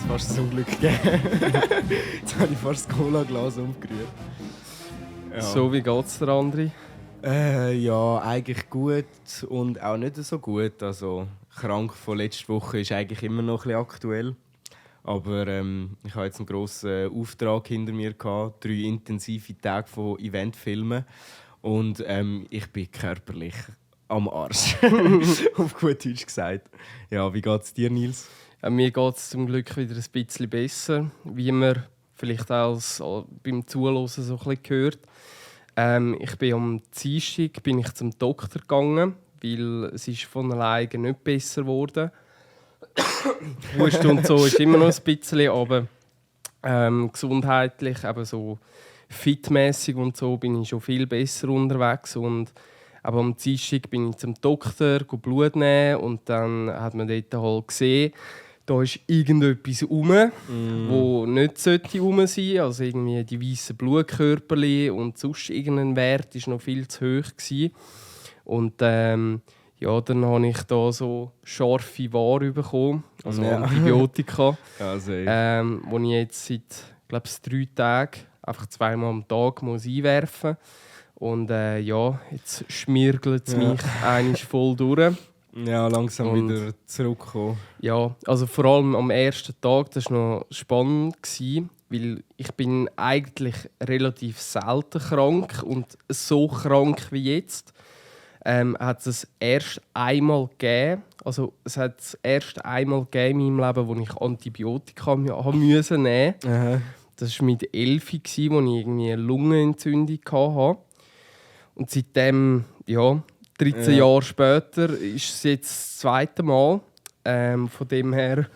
Fast ein Unglück gegeben. Jetzt habe ich fast das Cola-Glas umgerührt. Ja. So, wie geht's der André? Ja, eigentlich gut und auch nicht so gut. Also, krank von letzter Woche ist eigentlich immer noch ein bisschen aktuell. Aber ich hatte jetzt einen grossen Auftrag hinter mir, 3 intensive Tage von Eventfilmen. Und ich bin körperlich am Arsch. Auf gut Deutsch gesagt. Ja, wie geht's dir, Nils? Mir geht es zum Glück wieder ein bisschen besser, wie man vielleicht auch beim Zuhören so ein bisschen hört. Ich bin am Dienstag zum Doktor gegangen, weil es ist von alleine nicht besser geworden. Husten und so ist immer noch ein bisschen, aber gesundheitlich, eben so fitmässig und so, bin ich schon viel besser unterwegs. Und aber am Dienstag bin ich zum Doktor, Blut nehmen und dann hat man dort halt gesehen, da ist irgendetwas wo nicht rum sein sollte. Also irgendwie die weißen Blutkörperchen und sonst irgendein Wert war noch viel zu hoch gewesen. Und dann habe ich da so scharfe Ware bekommen, also Antibiotika, wo ich jetzt seit 3 Tagen einfach 2-mal am Tag muss einwerfen muss. Und jetzt schmirgelt es mich einmal voll durch. Ja, langsam wieder zurückkommen. Ja, also vor allem am ersten Tag, das war noch spannend, weil ich bin eigentlich relativ selten krank und so krank wie jetzt. Hat es erst einmal gegeben, also es hat es erst einmal gegeben in meinem Leben, wo ich Antibiotika nehmen musste. Das war mit 11, als ich irgendwie eine Lungenentzündung hatte. Und seitdem, 13 Jahre später, ist es jetzt das zweite Mal. Von dem her.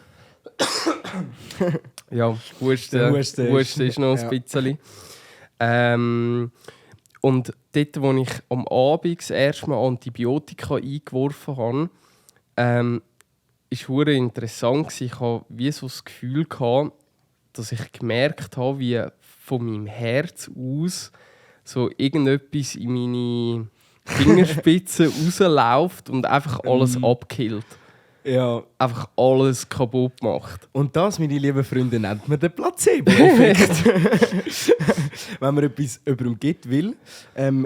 Husten ist noch ein bisschen. Und dort, wo ich am Abend das erste Mal Antibiotika eingeworfen habe, war es interessant. Ich hatte wie so das Gefühl, dass ich gemerkt habe, wie von meinem Herz aus so irgendetwas in meine Fingerspitze rausläuft und einfach alles abkillt. Ja. Einfach alles kaputt macht. Und das, meine lieben Freunde, nennt man den Placebo-Effekt. Wenn man etwas über ihn gibt will.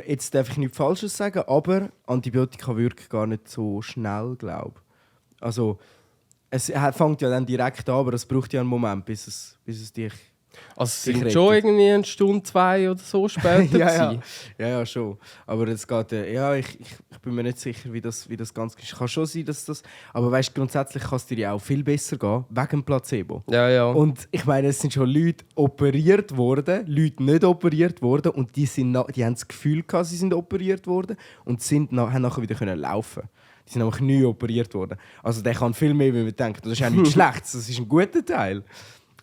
Jetzt darf ich nichts Falsches sagen, aber Antibiotika wirken gar nicht so schnell, glaube ich. Also, es fängt ja dann direkt an, aber es braucht ja einen Moment, bis es dich. Also es sind schon irgendwie 1 Stunde, 2 oder so später. ja, schon. Aber es geht, ich bin mir nicht sicher, wie das ganz ist. Kann schon sein, dass das. Aber weißt, grundsätzlich kann es dir ja auch viel besser gehen wegen dem Placebo. Ja. Und ich meine, es sind schon Leute operiert worden, Leute nicht operiert worden und die haben das Gefühl gehabt, sie sind operiert worden und haben nachher wieder können laufen. Die sind nämlich neu operiert worden. Also der kann viel mehr, wie man denkt. Das ist auch nichts Schlechtes, das ist ein guter Teil.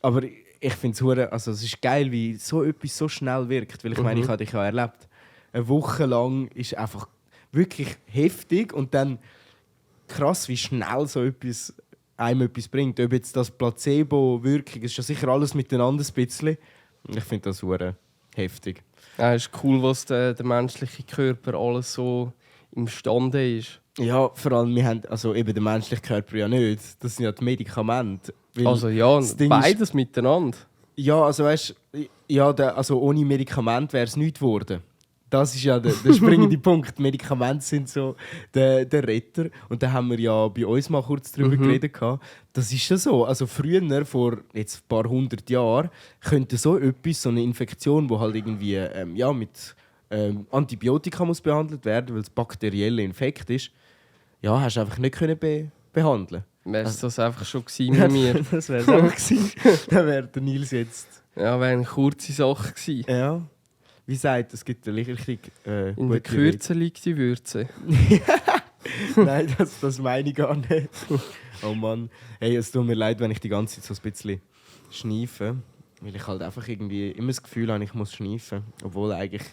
Aber ich finde es ist geil, wie so etwas so schnell wirkt. Weil ich meine, ich habe dich ja erlebt. Eine Woche lang ist einfach wirklich heftig und dann krass, wie schnell so etwas einem etwas bringt. Ob jetzt das Placebo-Wirkung ist ja sicher alles miteinander ein bisschen. Ich finde das super heftig. Ja, es ist cool, was der menschliche Körper alles so imstande ist. Ja, vor allem, wir haben eben den menschlichen Körper ja nicht. Das sind ja die Medikamente. Also ja, beides miteinander. Ja, also weißt du, ohne Medikament wäre es nichts geworden. Das ist ja der springende Punkt. Die Medikamente sind so der Retter. Und da haben wir ja bei uns mal kurz drüber geredet. Das ist ja so. Also früher, vor jetzt ein paar 100 Jahren, könnte so eine Infektion, die halt irgendwie mit Antibiotika muss behandelt werden, weil es bakterielle Infekt ist, hast du einfach nicht behandeln. Wäre es das einfach schon gewesen mit mir? Das wäre es auch gewesen. Dann wäre der Nils jetzt. Ja, wäre eine kurze Sache gewesen. Ja. Wie sagt, es gibt eine richtig in der Kürze liegt die Würze. Nein, das meine ich gar nicht. Oh Mann. Hey, es tut mir leid, wenn ich die ganze Zeit so ein bisschen schneife. Weil ich halt einfach irgendwie immer das Gefühl habe, ich muss schneifen. Obwohl eigentlich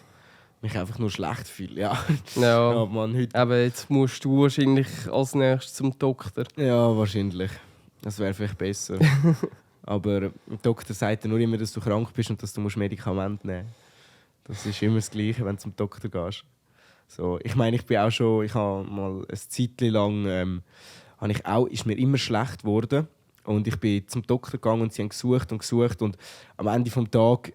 mich einfach nur schlecht fühle. Ja. Ja, Oh Mann, heute. aber jetzt musst du wahrscheinlich als nächstes zum Doktor. Ja, wahrscheinlich. Das wäre vielleicht besser. Aber der Doktor sagt dir nur immer, dass du krank bist und dass du Medikamente nehmen musst. Das ist immer das Gleiche, wenn du zum Doktor gehst. So, ich meine, ich habe mal eine Zeit lang, ist mir immer schlecht geworden. Und ich bin zum Doktor gegangen und sie haben gesucht. Und am Ende des Tages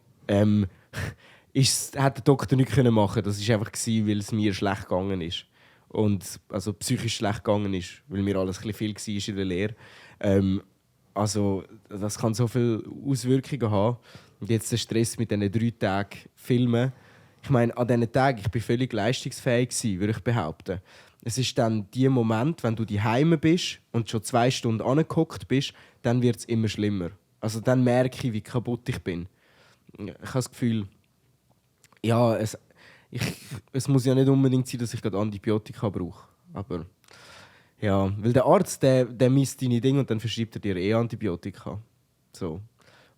hat der Doktor nichts machen. Das war einfach, weil es mir schlecht gegangen ist. Und, also psychisch schlecht gegangen ist, weil mir alles ein bisschen viel war in der Lehre. Also, das kann so viele Auswirkungen haben. Und jetzt der Stress mit diesen 3 Tagen Filmen. Ich meine, an diesen Tagen ich war völlig leistungsfähig, würde ich behaupten. Es ist dann der Moment, wenn du daheim bist und schon 2 Stunden angehockt bist, dann wird es immer schlimmer. Also dann merke ich, wie kaputt ich bin. Ich habe das Gefühl, ja, es muss ja nicht unbedingt sein, dass ich gerade Antibiotika brauche. Aber ja, weil der Arzt, der misst deine Dinge und dann verschreibt er dir Antibiotika. So.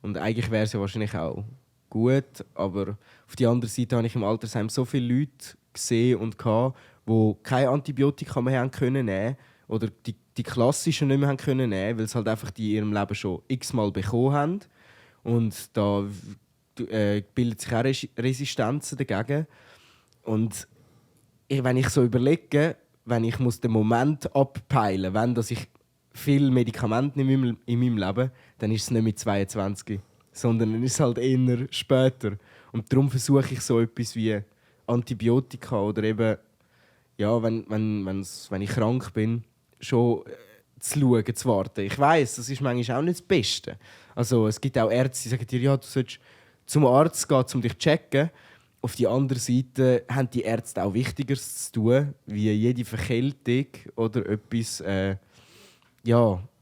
Und eigentlich wäre es ja wahrscheinlich auch gut, aber auf der anderen Seite habe ich im Altersheim so viele Leute gesehen und gehabt, die kein Antibiotika mehr haben können nehmen oder die klassischen nicht mehr haben können nehmen, weil sie halt einfach die in ihrem Leben schon x-mal bekommen haben. Und da bilden sich auch Resistenzen dagegen. Und wenn ich so überlege, wenn ich den Moment abpeilen muss, wenn dass ich viele Medikamente nehme in meinem Leben, dann ist es nicht mit 22, sondern dann ist es halt eher später. Und darum versuche ich so etwas wie Antibiotika oder eben, ja, wenn ich krank bin, schon zu schauen, zu warten. Ich weiss, das ist manchmal auch nicht das Beste. Also, es gibt auch Ärzte, die sagen dir, ja, du sollst zum Arzt gehen, um dich zu checken. Auf der anderen Seite haben die Ärzte auch Wichtigeres zu tun, wie jede Verkältung oder etwas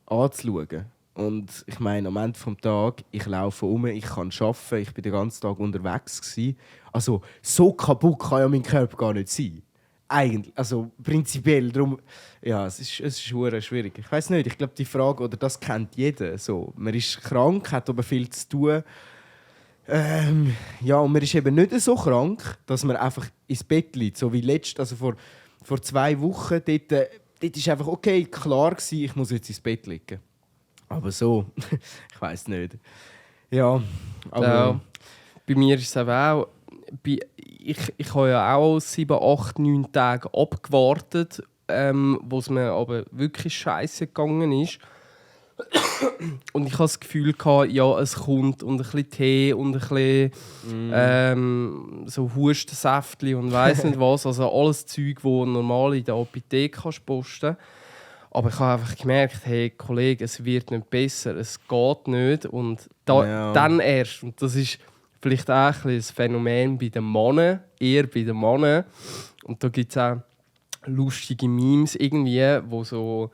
anzuschauen. Und ich meine, am Ende des Tages, ich laufe um, ich kann arbeiten, ich war den ganzen Tag unterwegs gewesen. Also, so kaputt kann ja mein Körper gar nicht sein. Eigentlich, also prinzipiell. Darum, ja, es ist schwierig. Ich weiß nicht, ich glaube, die Frage, oder das kennt jeder. So, man ist krank, hat aber viel zu tun. Ja, und man ist eben nicht so krank, dass man einfach ins Bett liegt. So wie also vor 2 Wochen, dort war einfach okay, klar gewesen, ich muss jetzt ins Bett liegen. Aber so, ich weiß nicht. Ja, aber... Ja, bei mir ist es eben auch... Ich habe ja auch 7, 8, 9 Tage abgewartet, wo es mir aber wirklich scheiße gegangen ist. Und ich hatte das Gefühl, ja, es kommt und ein bisschen Tee und ein bisschen so Hustensäftchen und weiss nicht was. Also alles Zeug, das normal in der Apotheke posten kannst. Aber ich habe einfach gemerkt, hey Kollege, es wird nicht besser, es geht nicht. Und dann erst, und das ist vielleicht auch ein Phänomen bei den Männern, eher bei den Männern. Und da gibt es auch lustige Memes irgendwie, wo so...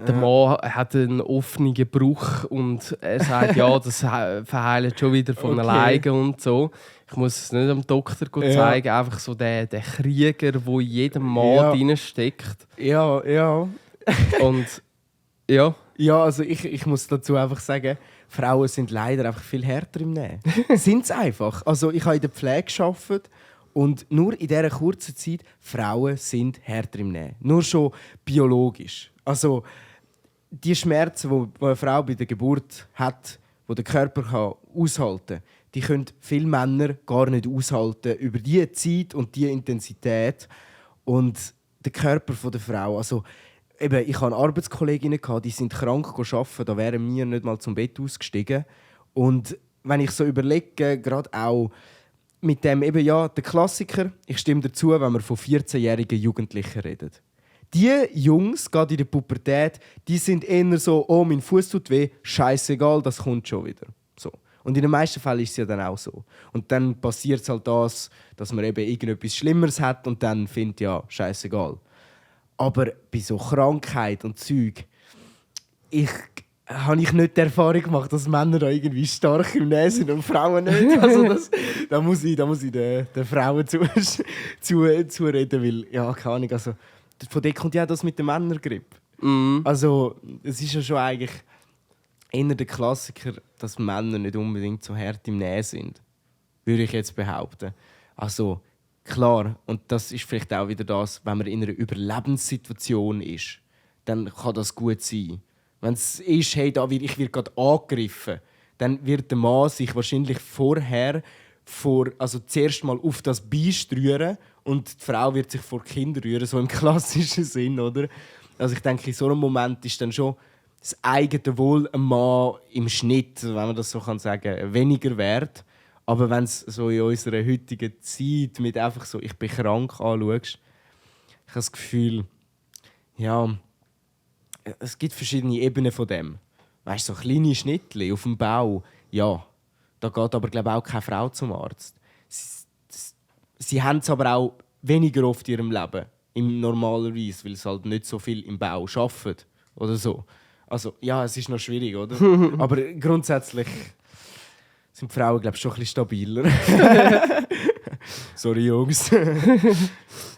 Der Mann hat einen offenen Bruch und er sagt, ja, das verheilt schon wieder von alleine und so. Ich muss es nicht am Doktor zeigen, einfach so der Krieger, der in jedem Mann drin steckt. Ja. Und ja. Ja, also ich muss dazu einfach sagen, Frauen sind leider einfach viel härter im Nähen. Sind sie einfach. Also ich habe in der Pflege gearbeitet und nur in dieser kurzen Zeit, Frauen sind härter im Nähen. Nur schon biologisch. Also die Schmerzen, die eine Frau bei der Geburt hat, die der Körper aushalten kann, die können viele Männer gar nicht aushalten über diese Zeit und diese Intensität. Und der Körper der Frau, also eben, ich hatte Arbeitskolleginnen, die sind krank arbeiten, da wären wir nicht mal zum Bett ausgestiegen. Und wenn ich so überlege, gerade auch mit dem, eben ja, der Klassiker, ich stimme dazu, wenn wir von 14-jährigen Jugendlichen reden. Die Jungs, gerade in der Pubertät, die sind eher so, oh, mein Fuß tut weh, scheißegal, das kommt schon wieder. So. Und in den meisten Fällen ist es ja dann auch so. Und dann passiert es halt das, dass man eben irgendetwas Schlimmeres hat und dann findet, ja, scheißegal. Aber bei so Krankheit und Zeug, habe ich nicht die Erfahrung gemacht, dass Männer da irgendwie stark im Nähen sind und Frauen nicht. Also da muss ich den Frauen zureden, weil, ja, keine Ahnung, also von dort kommt ja das mit der Männergrippe. Mhm. Also, es ist ja schon eigentlich eher der Klassiker, dass Männer nicht unbedingt so hart im Nähen sind. Würde ich jetzt behaupten. Also, klar, und das ist vielleicht auch wieder das, wenn man in einer Überlebenssituation ist, dann kann das gut sein. Wenn es ist, hey, ich werde gerade angegriffen, dann wird der Mann sich wahrscheinlich vorher zuerst mal auf das Biest rühren und die Frau wird sich vor Kinder rühren, so im klassischen Sinn, oder? Also ich denke, in so einem Moment ist dann schon das eigene Wohl ein Mann im Schnitt, wenn man das so sagen kann, weniger wert. Aber wenn es so in unserer heutigen Zeit mit einfach so «ich bin krank» anschaust, ich habe das Gefühl, ja, es gibt verschiedene Ebenen von dem. Weißt du, so kleine Schnittchen auf dem Bau, ja, da geht aber glaube ich auch keine Frau zum Arzt. Sie haben es aber auch weniger oft in ihrem Leben, im normalerweise, weil sie halt nicht so viel im Bau arbeiten oder so. Also ja, es ist noch schwierig, oder? Aber grundsätzlich sind die Frauen glaube ich schon ein bisschen stabiler. Sorry Jungs.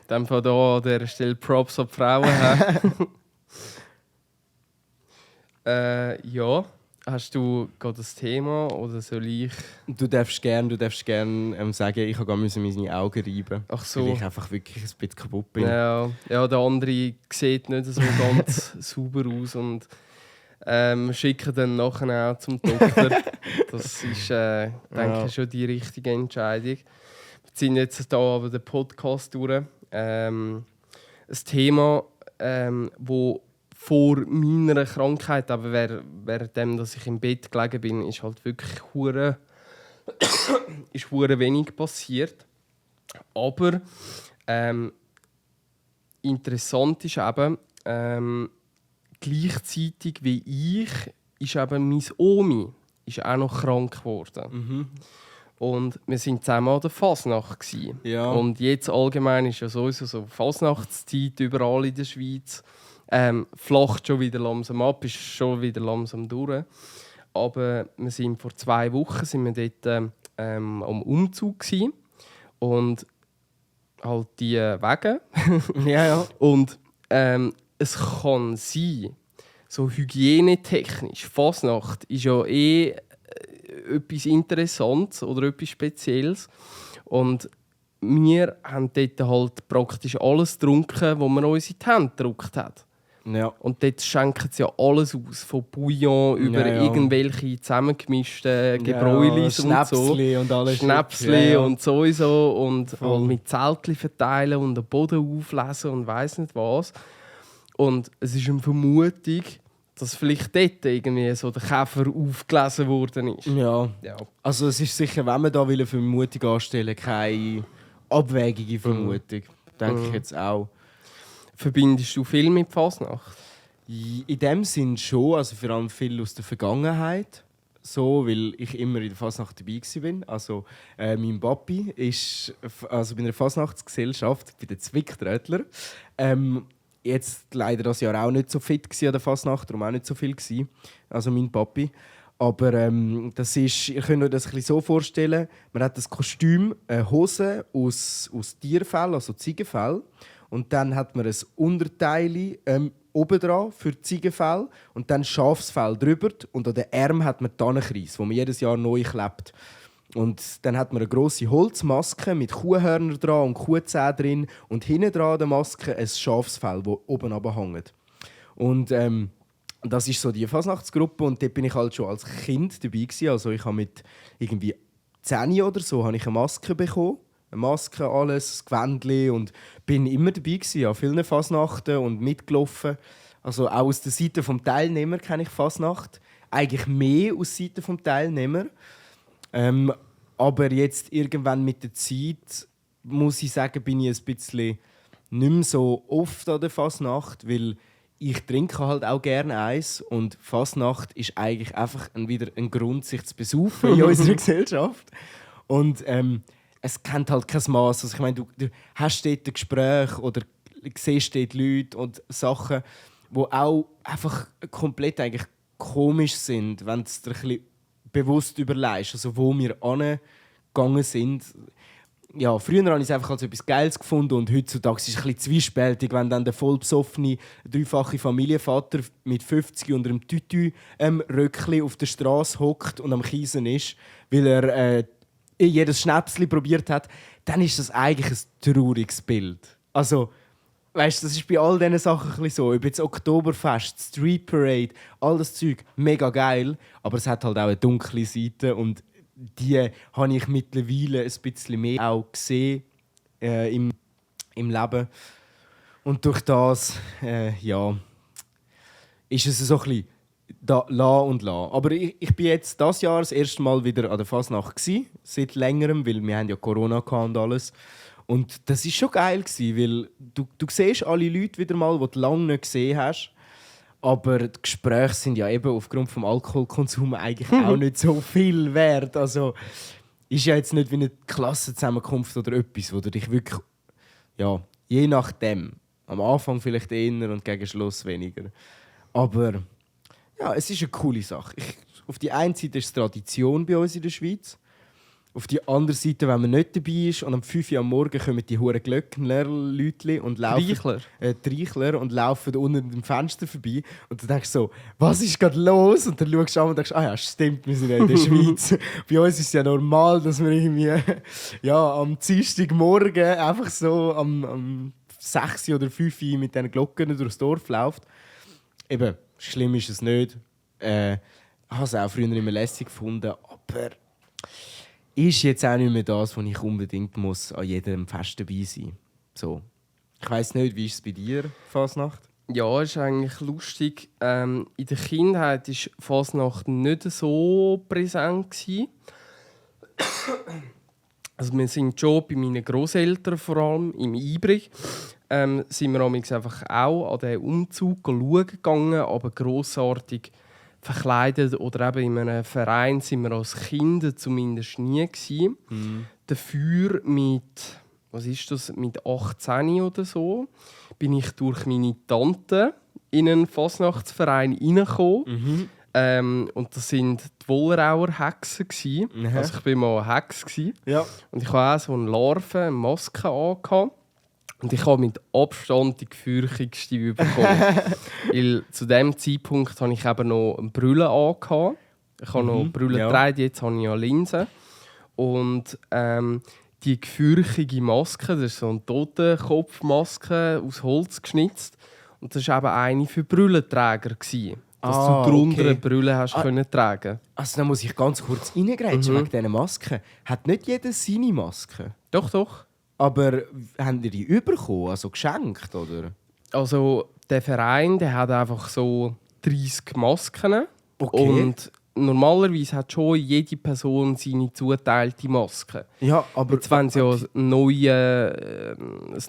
Dann von da an dieser Stelle Props an die Frauen. Ja, hast du gerade das Thema oder soll ich? Du darfst gerne sagen, ich habe meine Augen reiben. Ach so. Weil ich einfach wirklich ein bisschen kaputt bin. Ja, der andere sieht nicht so ganz sauber aus und schicken dann nachher auch zum Doktor. Das ist, denke ich, schon die richtige Entscheidung. Wir ziehen jetzt hier aber den Podcast durch. Ein Thema, wo vor meiner Krankheit, aber währenddem, dass ich im Bett gelegen bin, ist halt wirklich hure wenig passiert. Aber interessant ist eben, gleichzeitig wie ich, ist eben meine Omi ist auch noch krank geworden. Mhm. Und wir waren zusammen an der Fasnacht. Ja. Und jetzt allgemein ist ja sowieso so Fasnachtszeit überall in der Schweiz. Flacht schon wieder langsam ab, ist schon wieder langsam durch. Aber wir sind vor 2 Wochen sind wir dort am Umzug gewesen. Und halt die Wege. Ja. Und es kann sein, so hygienetechnisch, Fasnacht ist ja etwas Interessantes oder etwas Spezielles. Und wir haben dort halt praktisch alles getrunken, was man uns in die Hände gedruckt hat. Ja. Und dort schenken sie ja alles aus, von Bouillon über irgendwelche zusammengemischten Gebräulis und so. Schnäpsli und alles. Schnäpsli und sowieso. Und halt mit Zeltli verteilen und den Boden auflesen und weiss nicht was. Und es ist eine Vermutung, dass vielleicht dort irgendwie so der Käfer aufgelesen worden ist. Ja. Also es ist sicher, wenn man da eine Vermutung anstellen will, keine abwägige Vermutung. Denke ich jetzt auch. Verbindest du viel mit Fasnacht? In dem Sinn schon, also vor allem viel aus der Vergangenheit. So, weil ich immer in der Fasnacht dabei war. Also, mein Papi ist bei einer Fasnachtsgesellschaft bei den Zwicktrödler. Jetzt leider das Jahr auch nicht so fit an der Fasnacht, darum auch nicht so viel gewesen. Also mein Papi. Aber das ist, ihr könnt euch das ein bisschen so vorstellen, man hat das Kostüm, eine Hose aus Tierfell, also Ziegenfell. Und dann hat man ein Unterteil oben dran für Ziegenfell und dann Schafsfell drüber. Und an den Armen hat man Tannenkreis, wo man jedes Jahr neu klebt. Und dann hat man eine grosse Holzmaske mit Kuhhörnern dran und Kuhzähnen drin. Und hinten dran an der Maske ein Schafsfell, das oben runterhängt. Und das ist so die Fasnachtsgruppe. Und dort bin ich halt schon als Kind dabei gewesen. Also ich habe mit irgendwie 10 oder so habe ich eine Maske bekommen. Eine Maske, alles, das Gewändchen. Und bin immer dabei gewesen, an vielen Fasnachten und mitgelaufen. Also auch aus der Seite des Teilnehmers kenne ich Fasnacht. Eigentlich mehr aus der Seite des Teilnehmers. Aber jetzt irgendwann mit der Zeit, muss ich sagen, bin ich ein bisschen nicht mehr so oft an der Fasnacht, weil ich trinke halt auch gerne eins und Fasnacht ist eigentlich einfach wieder ein Grund, sich zu besaufen in unserer Gesellschaft. Und es kennt halt kein Maß. Also ich meine, du hast dort ein Gespräch oder siehst dort Leute und Sachen, die auch einfach komplett eigentlich komisch sind, wenn du es dir ein bisschen bewusst überlegst, also wo wir angegangen sind. ja, früher habe ich es einfach als etwas Geiles gefunden und heutzutage ist es ein bisschen zwiespältig, wenn dann der vollbesoffene, dreifache Familienvater mit 50 unter einem Tütü-Röckli auf der Straße hockt und am Kiesen ist, weil er jedes Schnäpsli probiert hat, dann ist das eigentlich ein trauriges Bild. Also, weißt, das ist bei all diesen Sachen ein bisschen so. Ob jetzt Oktoberfest, Street Parade, all das Zeug, mega geil, aber es hat halt auch eine dunkle Seite und die habe ich mittlerweile ein bisschen mehr auch gesehen im Leben. Und durch das, ja, ist es so ein bisschen la und la. Aber ich bin jetzt dieses Jahr das erste Mal wieder an der Fasnacht gsi, seit längerem, weil wir haben ja Corona und alles. Und das war schon geil, weil du siehst alle Leute wieder mal, die du lange nicht gesehen hast. Aber die Gespräche sind ja eben aufgrund des Alkoholkonsums eigentlich auch nicht so viel wert. Also ist ja jetzt nicht wie eine Klassenzusammenkunft oder etwas, wo du dich wirklich, ja, je nachdem, am Anfang vielleicht eher und gegen Schluss weniger. Aber ja, es ist eine coole Sache. Auf die einen Seite ist es Tradition bei uns in der Schweiz. Auf die andere Seite, wenn man nicht dabei ist und um 5 Uhr am Morgen kommen die huren Glöckner-Leute und laufen Treichler und laufen unter dem Fenster vorbei und du denkst so, was ist gerade los? Und dann schaust du an und denkst, ah ja, stimmt, wir sind ja in der Schweiz. Bei uns ist es ja normal, dass man irgendwie ja, am Dienstagmorgen einfach so am 6 oder 5 Uhr mit diesen Glocken durchs Dorf läuft. Eben, schlimm ist es nicht. Ich habe es auch früher immer lässig gefunden, aber ist jetzt auch nicht mehr das, was ich unbedingt muss an jedem Fest dabei sein. So. Ich weiss nicht, wie ist es bei dir, Fasnacht? Ja, ist eigentlich lustig. In der Kindheit war Fasnacht nicht so präsent. Also wir sind schon bei meinen Grosseltern, vor allem im Ibrig, sind wir einfach auch an diesen Umzug schauen gegangen, aber grossartig verkleidet oder eben in einem Verein sind wir als Kinder zumindest nie gewesen. Dafür mit, was ist das, mit 18 oder so, bin ich durch meine Tante in einen Fasnachtsverein reingekommen. Und das sind die Wollerauer Hexen gewesen. Also ich war mal eine Hex gewesen. Ja. Und ich hatte auch so eine Larve, eine Maske angehabt. Und ich habe mit Abstand die gefürchtigste bekommen. Weil zu diesem Zeitpunkt hatte ich eben noch eine Brille angehabt. Ich habe noch Brille getragen, jetzt habe ich ja Linsen. Und die gefürchtige Maske, das ist so eine Totenkopfmaske aus Holz geschnitzt. Und das war eben eine für Brillenträger. Dass du drunter eine Brille hast können tragen. Also da muss ich ganz kurz reingrätschen wegen dieser Maske. Hat nicht jeder seine Maske? Doch, doch. Aber haben die bekommen, also geschenkt, oder? Also der Verein, der hat einfach so 30 Masken. Okay. Und normalerweise hat schon jede Person seine zuteilte Maske. Ja, aber jetzt, wenn es ja ein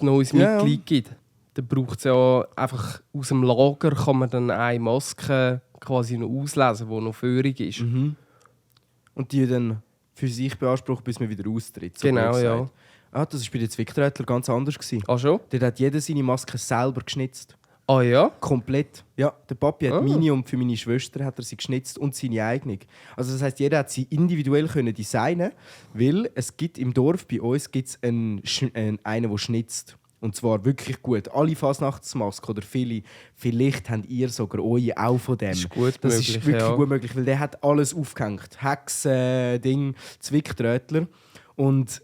neues Mitglied gibt, dann braucht es ja einfach aus dem Lager kann man dann eine Maske quasi noch auslesen, die noch führig ist. Und die dann für sich beansprucht, bis man wieder austritt. So genau, ja. Ah, das war bei den Zwicktrötler ganz anders. Ah, schon? Dort hat jeder seine Maske selber geschnitzt. Ah ja? Komplett. Ja, der Papi hat meine und für meine Schwester hat er sie geschnitzt und seine eigene. Also das heisst, jeder hat sie individuell können designen, weil es gibt im Dorf bei uns gibt's einen, der schnitzt. Und zwar wirklich gut. Alle Fasnachtsmasken oder viele, vielleicht habt ihr sogar eure auch von dem. Das ist gut das möglich, ist wirklich gut möglich, weil der hat alles aufgehängt. Hexen, Ding, Zwicktrötler. Und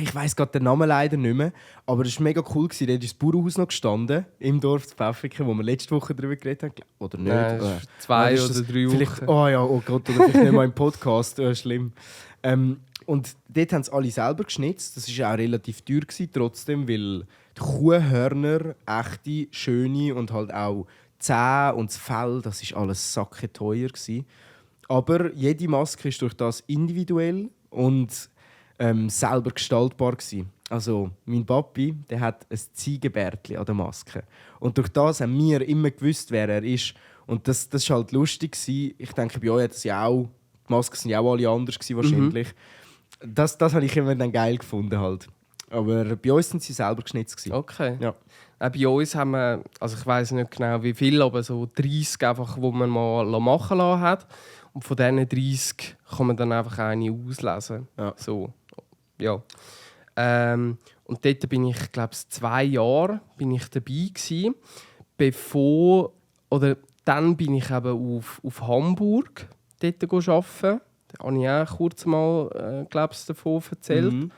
ich weiss gerade den Namen leider nicht mehr, aber es war mega cool. Da ist das Bauernhaus noch gestanden, im Dorf zu Pfäffiken, wo wir letzte Woche darüber geredet haben. Oder nicht? Nein, 2 oder 3 Wochen. Oh ja, oh Gott, oder vielleicht nicht mal im Podcast. Schlimm. Und dort haben sie alle selber geschnitzt. Das war auch relativ teuer trotzdem, weil die Kuhhörner, echte, schöne und halt auch die Zähne und das Fell, das war alles sacketeuer. Aber jede Maske ist durch das individuell und selber gestaltbar gewesen. Also mein Papi, der hat ein Ziegenbärtchen an der Maske. Und durch das haben wir immer gewusst, wer er ist. Und das war halt lustig. Ich denke, bei euch hat es ja auch, die Masken sind ja auch alle anders gewesen, wahrscheinlich. Das habe ich immer dann geil gefunden halt. Aber bei uns sind sie selber geschnitzt gewesen. Okay. Ja. Bei uns haben wir, also ich weiss nicht genau wie viel, aber so 30 einfach, die man mal machen lassen hat. Und von diesen 30 kann man dann einfach eine auslesen. Ja. So. Ja. Und dort bin ich, glaube ich, 2 Jahre bin ich dabei gewesen, dann bin ich eben auf Hamburg dort arbeiten. Da habe ich auch kurz mal davon erzählt. Mhm.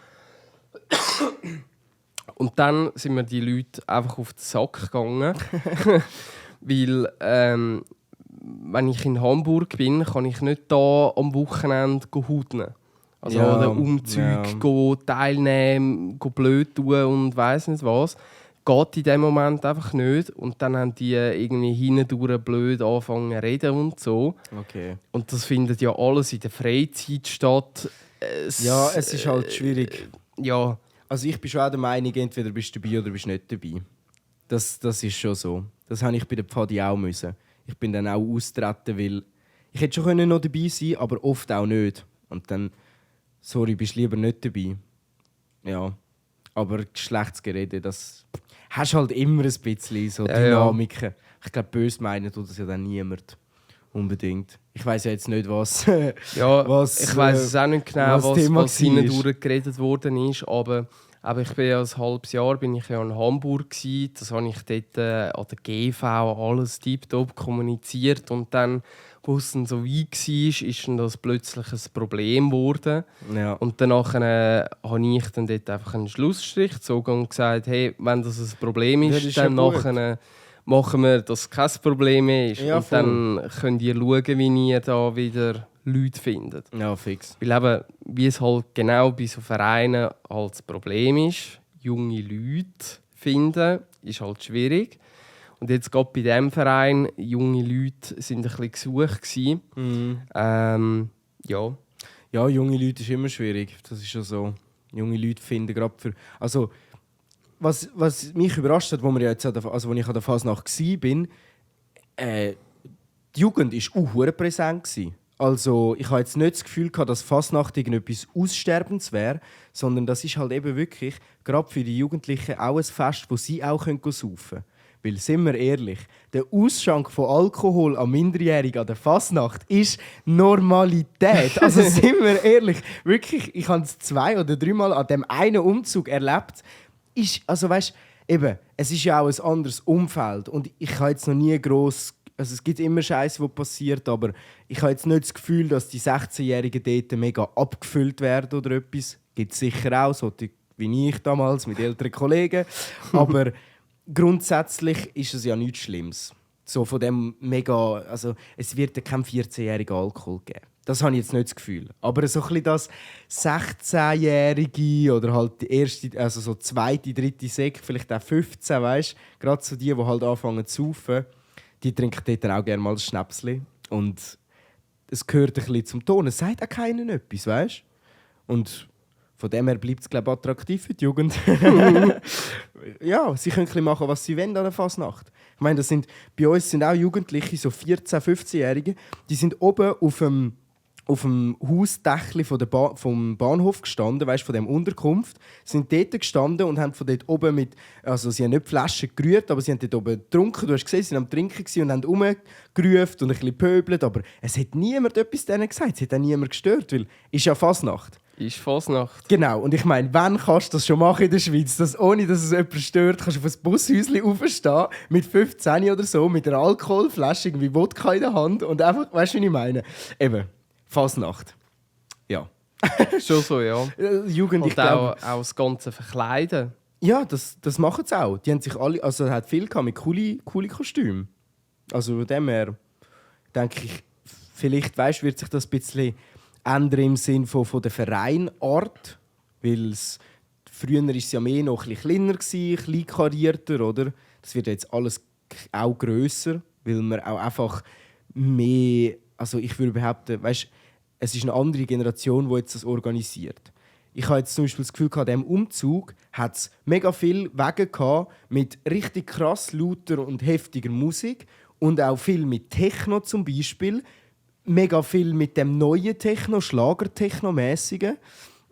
Und dann sind mir die Leute einfach auf den Sack gegangen. Weil, wenn ich in Hamburg bin, kann ich nicht da am Wochenende hudnen. Also Ja, an den Umzügen teilnehmen, blöd tun und weiss nicht was. Geht in dem Moment einfach nicht. Und dann haben die irgendwie hindurch blöd angefangen zu reden und so. Okay. Und das findet ja alles in der Freizeit statt. Es ist halt schwierig. Ja. Also ich bin schon auch der Meinung, entweder bist du dabei oder bist nicht dabei. Das ist schon so. Das habe ich bei der Pfadi auch müssen. Ich bin dann auch austreten, weil ich hätte schon noch dabei sein können, aber oft auch nicht. Und dann, sorry, bist lieber nicht dabei. Ja, aber schlechtes Gerede, das hast halt immer ein bisschen so Dynamiken. Ja. Ich glaube, böse meinen tut das ja dann niemand. Unbedingt. Ich weiss ja jetzt nicht, was. Ich weiss es auch nicht genau, was hindurch geredet worden ist. Aber ich bin ja ein halbes Jahr in Hamburg gewesen. Das habe ich dort an der GV alles tiptop kommuniziert. Und dann, wo es dann so weit war, ist dann das plötzlich ein Problem geworden. Ja. Und danach habe ich dann dort einfach einen Schlussstrich gezogen und gesagt, hey, wenn das ein Problem ist, dann nachher machen wir, dass es kein Problem mehr ist. Ja, und dann könnt ihr schauen, wie ihr da wieder Leute findet. Ja, fix. Weil eben, wie es halt genau bei so Vereinen halt das Problem ist, junge Leute finden, ist halt schwierig. Und jetzt gerade bei diesem Verein, junge Leute sind ein bisschen gesucht gewesen. Mhm. Ja. Ja, junge Leute ist immer schwierig. Das ist schon so. Junge Leute finden gerade für... Also, was mich überrascht hat, als ich an der Fasnacht war, die Jugend war auch präsent. Also, ich hatte jetzt nicht das Gefühl, dass Fasnacht irgendetwas Aussterbendes wäre, sondern das ist halt eben wirklich, gerade für die Jugendlichen, auch ein Fest, wo sie auch saufen können. Weil, sind wir ehrlich, der Ausschank von Alkohol an Minderjährigen an der Fasnacht ist Normalität. Also, sind wir ehrlich, wirklich, ich habe es 2 oder 3 Mal an dem einen Umzug erlebt. Es ist ja auch ein anderes Umfeld. Und ich habe jetzt noch nie gross. Also es gibt immer Scheiße, die passiert, aber ich habe jetzt nicht das Gefühl, dass die 16-Jährigen dort mega abgefüllt werden oder etwas. Gibt es sicher auch, so wie ich damals mit älteren Kollegen. Aber grundsätzlich ist es ja nichts Schlimmes. So von dem mega, also es wird ja kein 14-jähriger Alkohol geben. Das habe ich jetzt nicht das Gefühl. Aber so ein bisschen das 16-Jährige oder halt die erste, also so zweite, dritte Sek, vielleicht auch 15, weißt du? Gerade so die halt anfangen zu saufen, die trinken dort auch gerne mal ein Schnäpsli. Und es gehört ein bisschen zum Ton. Es sagt auch keiner etwas, weißt du? Und von dem her bleibt es, glaube ich, attraktiv für die Jugend. Ja, sie können ein bisschen machen, was sie wollen an der Fasnacht. Ich meine, bei uns sind auch Jugendliche, so 14-, 15-Jährige, die sind oben auf dem Hausdächli vom Bahnhof gestanden, weißt, von dem Unterkunft, sind dort gestanden und haben von dort oben also sie haben nicht die Flaschen gerührt, aber sie haben dort oben getrunken. Du hast gesehen, sie waren am Trinken und haben rumgerufen und ein bisschen pöbelt, aber es hat niemand etwas denen gesagt, es hat auch niemand gestört, weil es ist ja Fasnacht. Ist Fasnacht. Genau, und ich meine, wann kannst du das schon machen in der Schweiz, dass ohne dass es jemand stört, kannst du auf ein Bushäuschen aufstehen, mit 15 oder so, mit einer Alkoholflasche, irgendwie Wodka in der Hand und einfach, weißt du, wie ich meine? Eben, Fasnacht. Ja. Schon so, ja. Jugend, und ich glaube... auch das ganze Verkleiden. Ja, das machen sie auch. Die haben sich alle... Also es hat viel mit coole Kostümen. Also von dem her denke ich, vielleicht wird sich das ein bisschen ändern im Sinne von der Vereinart. Weil früher war es ja mehr noch ein bisschen kleiner, klein karierter, oder? Das wird jetzt alles auch grösser, weil man auch einfach mehr... Also ich würde behaupten, es ist eine andere Generation, die jetzt das organisiert. Ich habe jetzt zum Beispiel das Gefühl, an diesem Umzug hat es mega viele Wege gehabt mit richtig krass lauter und heftiger Musik und auch viel mit Techno zum Beispiel. Mega viel mit dem neuen Techno, Schlager-Techno-mäßigen.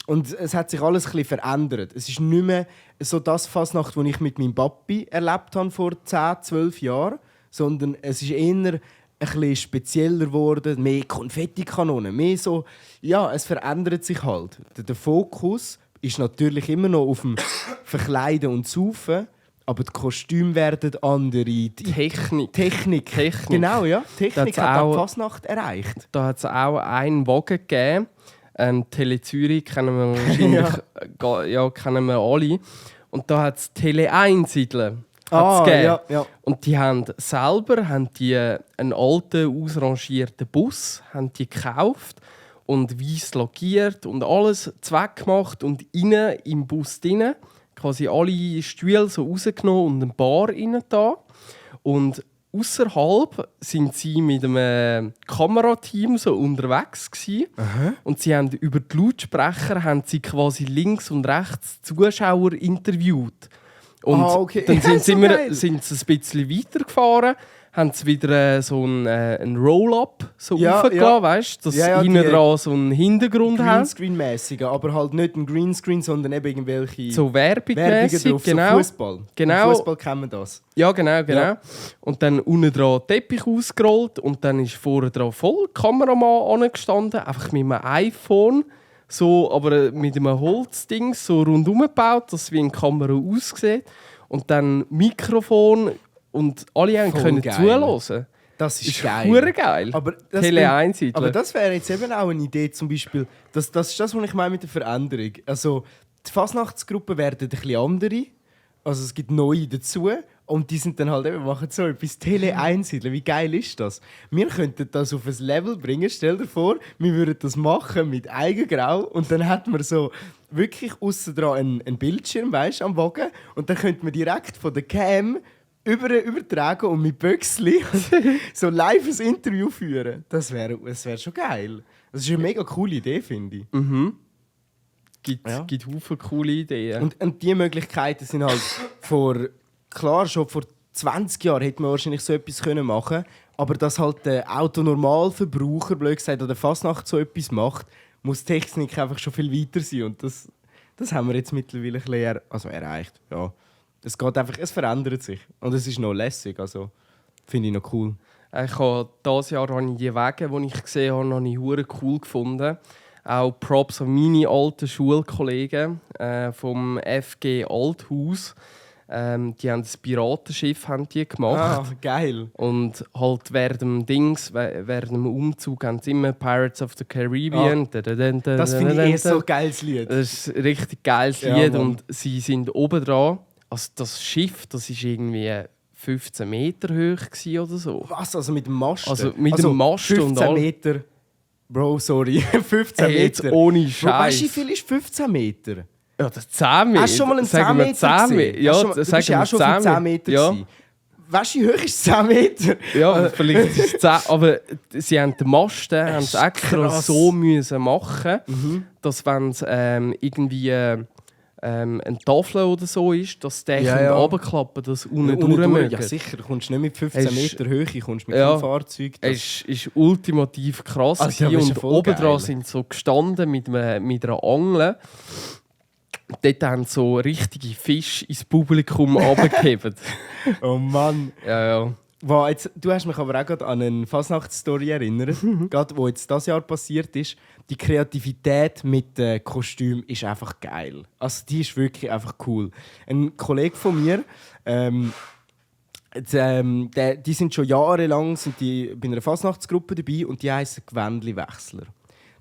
Und es hat sich alles ein bisschen verändert. Es ist nicht mehr so das Fasnacht, das ich mit meinem Papi erlebt habe vor 10, 12 Jahren, sondern es ist eher ein bisschen spezieller geworden, mehr Konfettikanonen, mehr so, ja, es verändert sich halt. Der Fokus ist natürlich immer noch auf dem Verkleiden und Saufen, aber die Kostüme werden andere. Die Technik. Genau, ja. Technik hat auch die Fasnacht erreicht. Da hat es auch einen Wagen gegeben. Tele Zürich kennen wir wahrscheinlich kennen wir alle. Und da hat es Tele Einsiedler. Ja. Und die haben selber einen alten, ausrangierten Bus gekauft und weiss lackiert und alles zweckgemacht und innen im Bus drin quasi alle Stühle so rausgenommen und eine Bar rein da. Und ausserhalb sind sie mit einem Kamerateam so unterwegs gewesen. Und sie haben über die Lautsprecher quasi links und rechts Zuschauer interviewt. Und dann sind sie ein bisschen weitergefahren, haben sie wieder so einen Roll-up aufgelassen, weißt du, dass hinten dran so einen Hintergrund haben. Greenscreen-mäßiger, aber halt nicht ein Greenscreen, sondern eben irgendwelche so Werbung-mäßig, genau. So Fußball. Genau. Im Fußball kennen wir das. Ja, genau. Ja. Und dann unten dran Teppich ausgerollt und dann ist vorne dran voll Kameramann angestanden, einfach mit einem iPhone. So, aber mit einem Holzding so rundum gebaut, dass wie eine Kamera aussieht. Und dann Mikrofon und alle können zuhören. Das ist geil. Geil. Aber das wäre jetzt eben auch eine Idee, zum Beispiel. Das ist das, was ich meine mit der Veränderung. Also, die Fasnachtsgruppen werden ein bisschen andere. Also es gibt neue dazu. Und die sind dann halt eben, machen so etwas Tele einsiedeln. Wie geil ist das? Wir könnten das auf ein Level bringen. Stell dir vor, wir würden das machen mit Eigengrau und dann hätten wir so wirklich aussen dran einen Bildschirm, weißt, am Wagen. Und dann könnten wir direkt von der Cam übertragen und mit Böxli so live ein Interview führen. Das wär schon geil. Das ist eine mega coole Idee, finde ich. Gibt viele coole Ideen. Und diese Möglichkeiten sind halt schon vor 20 Jahren hätte man wahrscheinlich so etwas machen können. Aber dass halt der Autonormalverbraucher, blöd gesagt, oder Fasnacht so etwas macht, muss die Technik einfach schon viel weiter sein. Und das haben wir jetzt mittlerweile ein bisschen erreicht. Ja. Es geht einfach, es verändert sich. Und es ist noch lässig. Also, finde ich noch cool. Ich habe dieses Jahr die Wege, die ich gesehen habe, noch nicht cool gefunden. Auch Props an meine alten Schulkollegen vom FG Althaus. Die haben das Piratenschiff gemacht. Ah, geil. Und halt während dem Umzug haben sie immer Pirates of the Caribbean. Das finde ich so ein geiles Lied. Das ist ein richtig geiles Lied. Mann. Und sie sind oben dran. Also das Schiff, das ist irgendwie 15 Meter hoch oder so. Was? Also mit dem Mast? Dem Mast 15 und all. Meter. Bro, sorry. 15 Meter. Jetzt ohne Scheiß. Weißt du, wie viel ist 15 Meter? Ja, das 10 Meter. Hast du schon mal einen 10 Meter gesehen? Ja, du bist ja auch schon für 10 Meter gewesen. Weißt du, wie hoch ist 10 Meter? Ja, vielleicht ist es 10. Aber sie haben den Masten extra so müssen machen, dass wenn es irgendwie eine Tafel oder so ist, dass der runterklappen, dass unten durch mögen. Ja sicher, du kommst nicht mit 15 Meter Höhe, du kommst mit einem Fahrzeug. Es ist ultimativ krass. Also, und oben dran sind so gestanden mit einer Angel. Dort haben so richtige Fische ins Publikum runtergehoben. Oh Mann. Ja. Wow, jetzt, du hast mich aber auch gerade an eine Fasnachtsstory erinnert, gerade wo jetzt das Jahr passiert ist. Die Kreativität mit den Kostümen ist einfach geil. Also die ist wirklich einfach cool. Ein Kollege von mir, die sind schon jahrelang bei einer Fasnachtsgruppe dabei und die heissen Gewändli-Wechsler.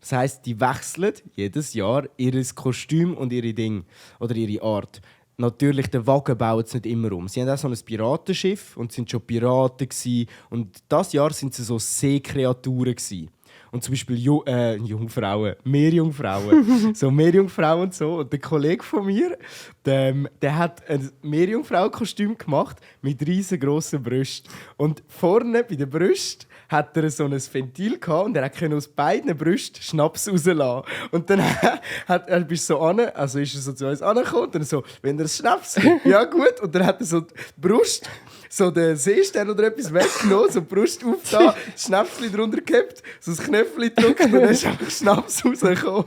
Das heisst, die wechseln jedes Jahr ihr Kostüm und ihre Dinge oder ihre Art. Natürlich, den Wagen bauen sie nicht immer um. Sie haben auch so ein Piratenschiff und sind schon Piraten gewesen. Und dieses Jahr sind sie so Seekreaturen gewesen. Und zum Beispiel Jungfrauen, Meerjungfrauen. So Meerjungfrauen und so. Und der Kollege von mir, der hat ein Meerjungfrau-Kostüm gemacht mit riesengroßen Brüsten. Und vorne bei der Brust hat er so ein Ventil gehabt und er konnte aus beiden Brüsten Schnaps rauslassen. Und dann ist er so zu uns angekommen und dann so, wenn er Schnaps gibt, ja gut. Und dann hat er so die Brust, so den Seestern oder etwas weggenommen, so die Brust aufgetan, das Schnäpschen drunter gehabt, so das Knöpfchen gedrückt und dann ist einfach Schnaps rausgekommen.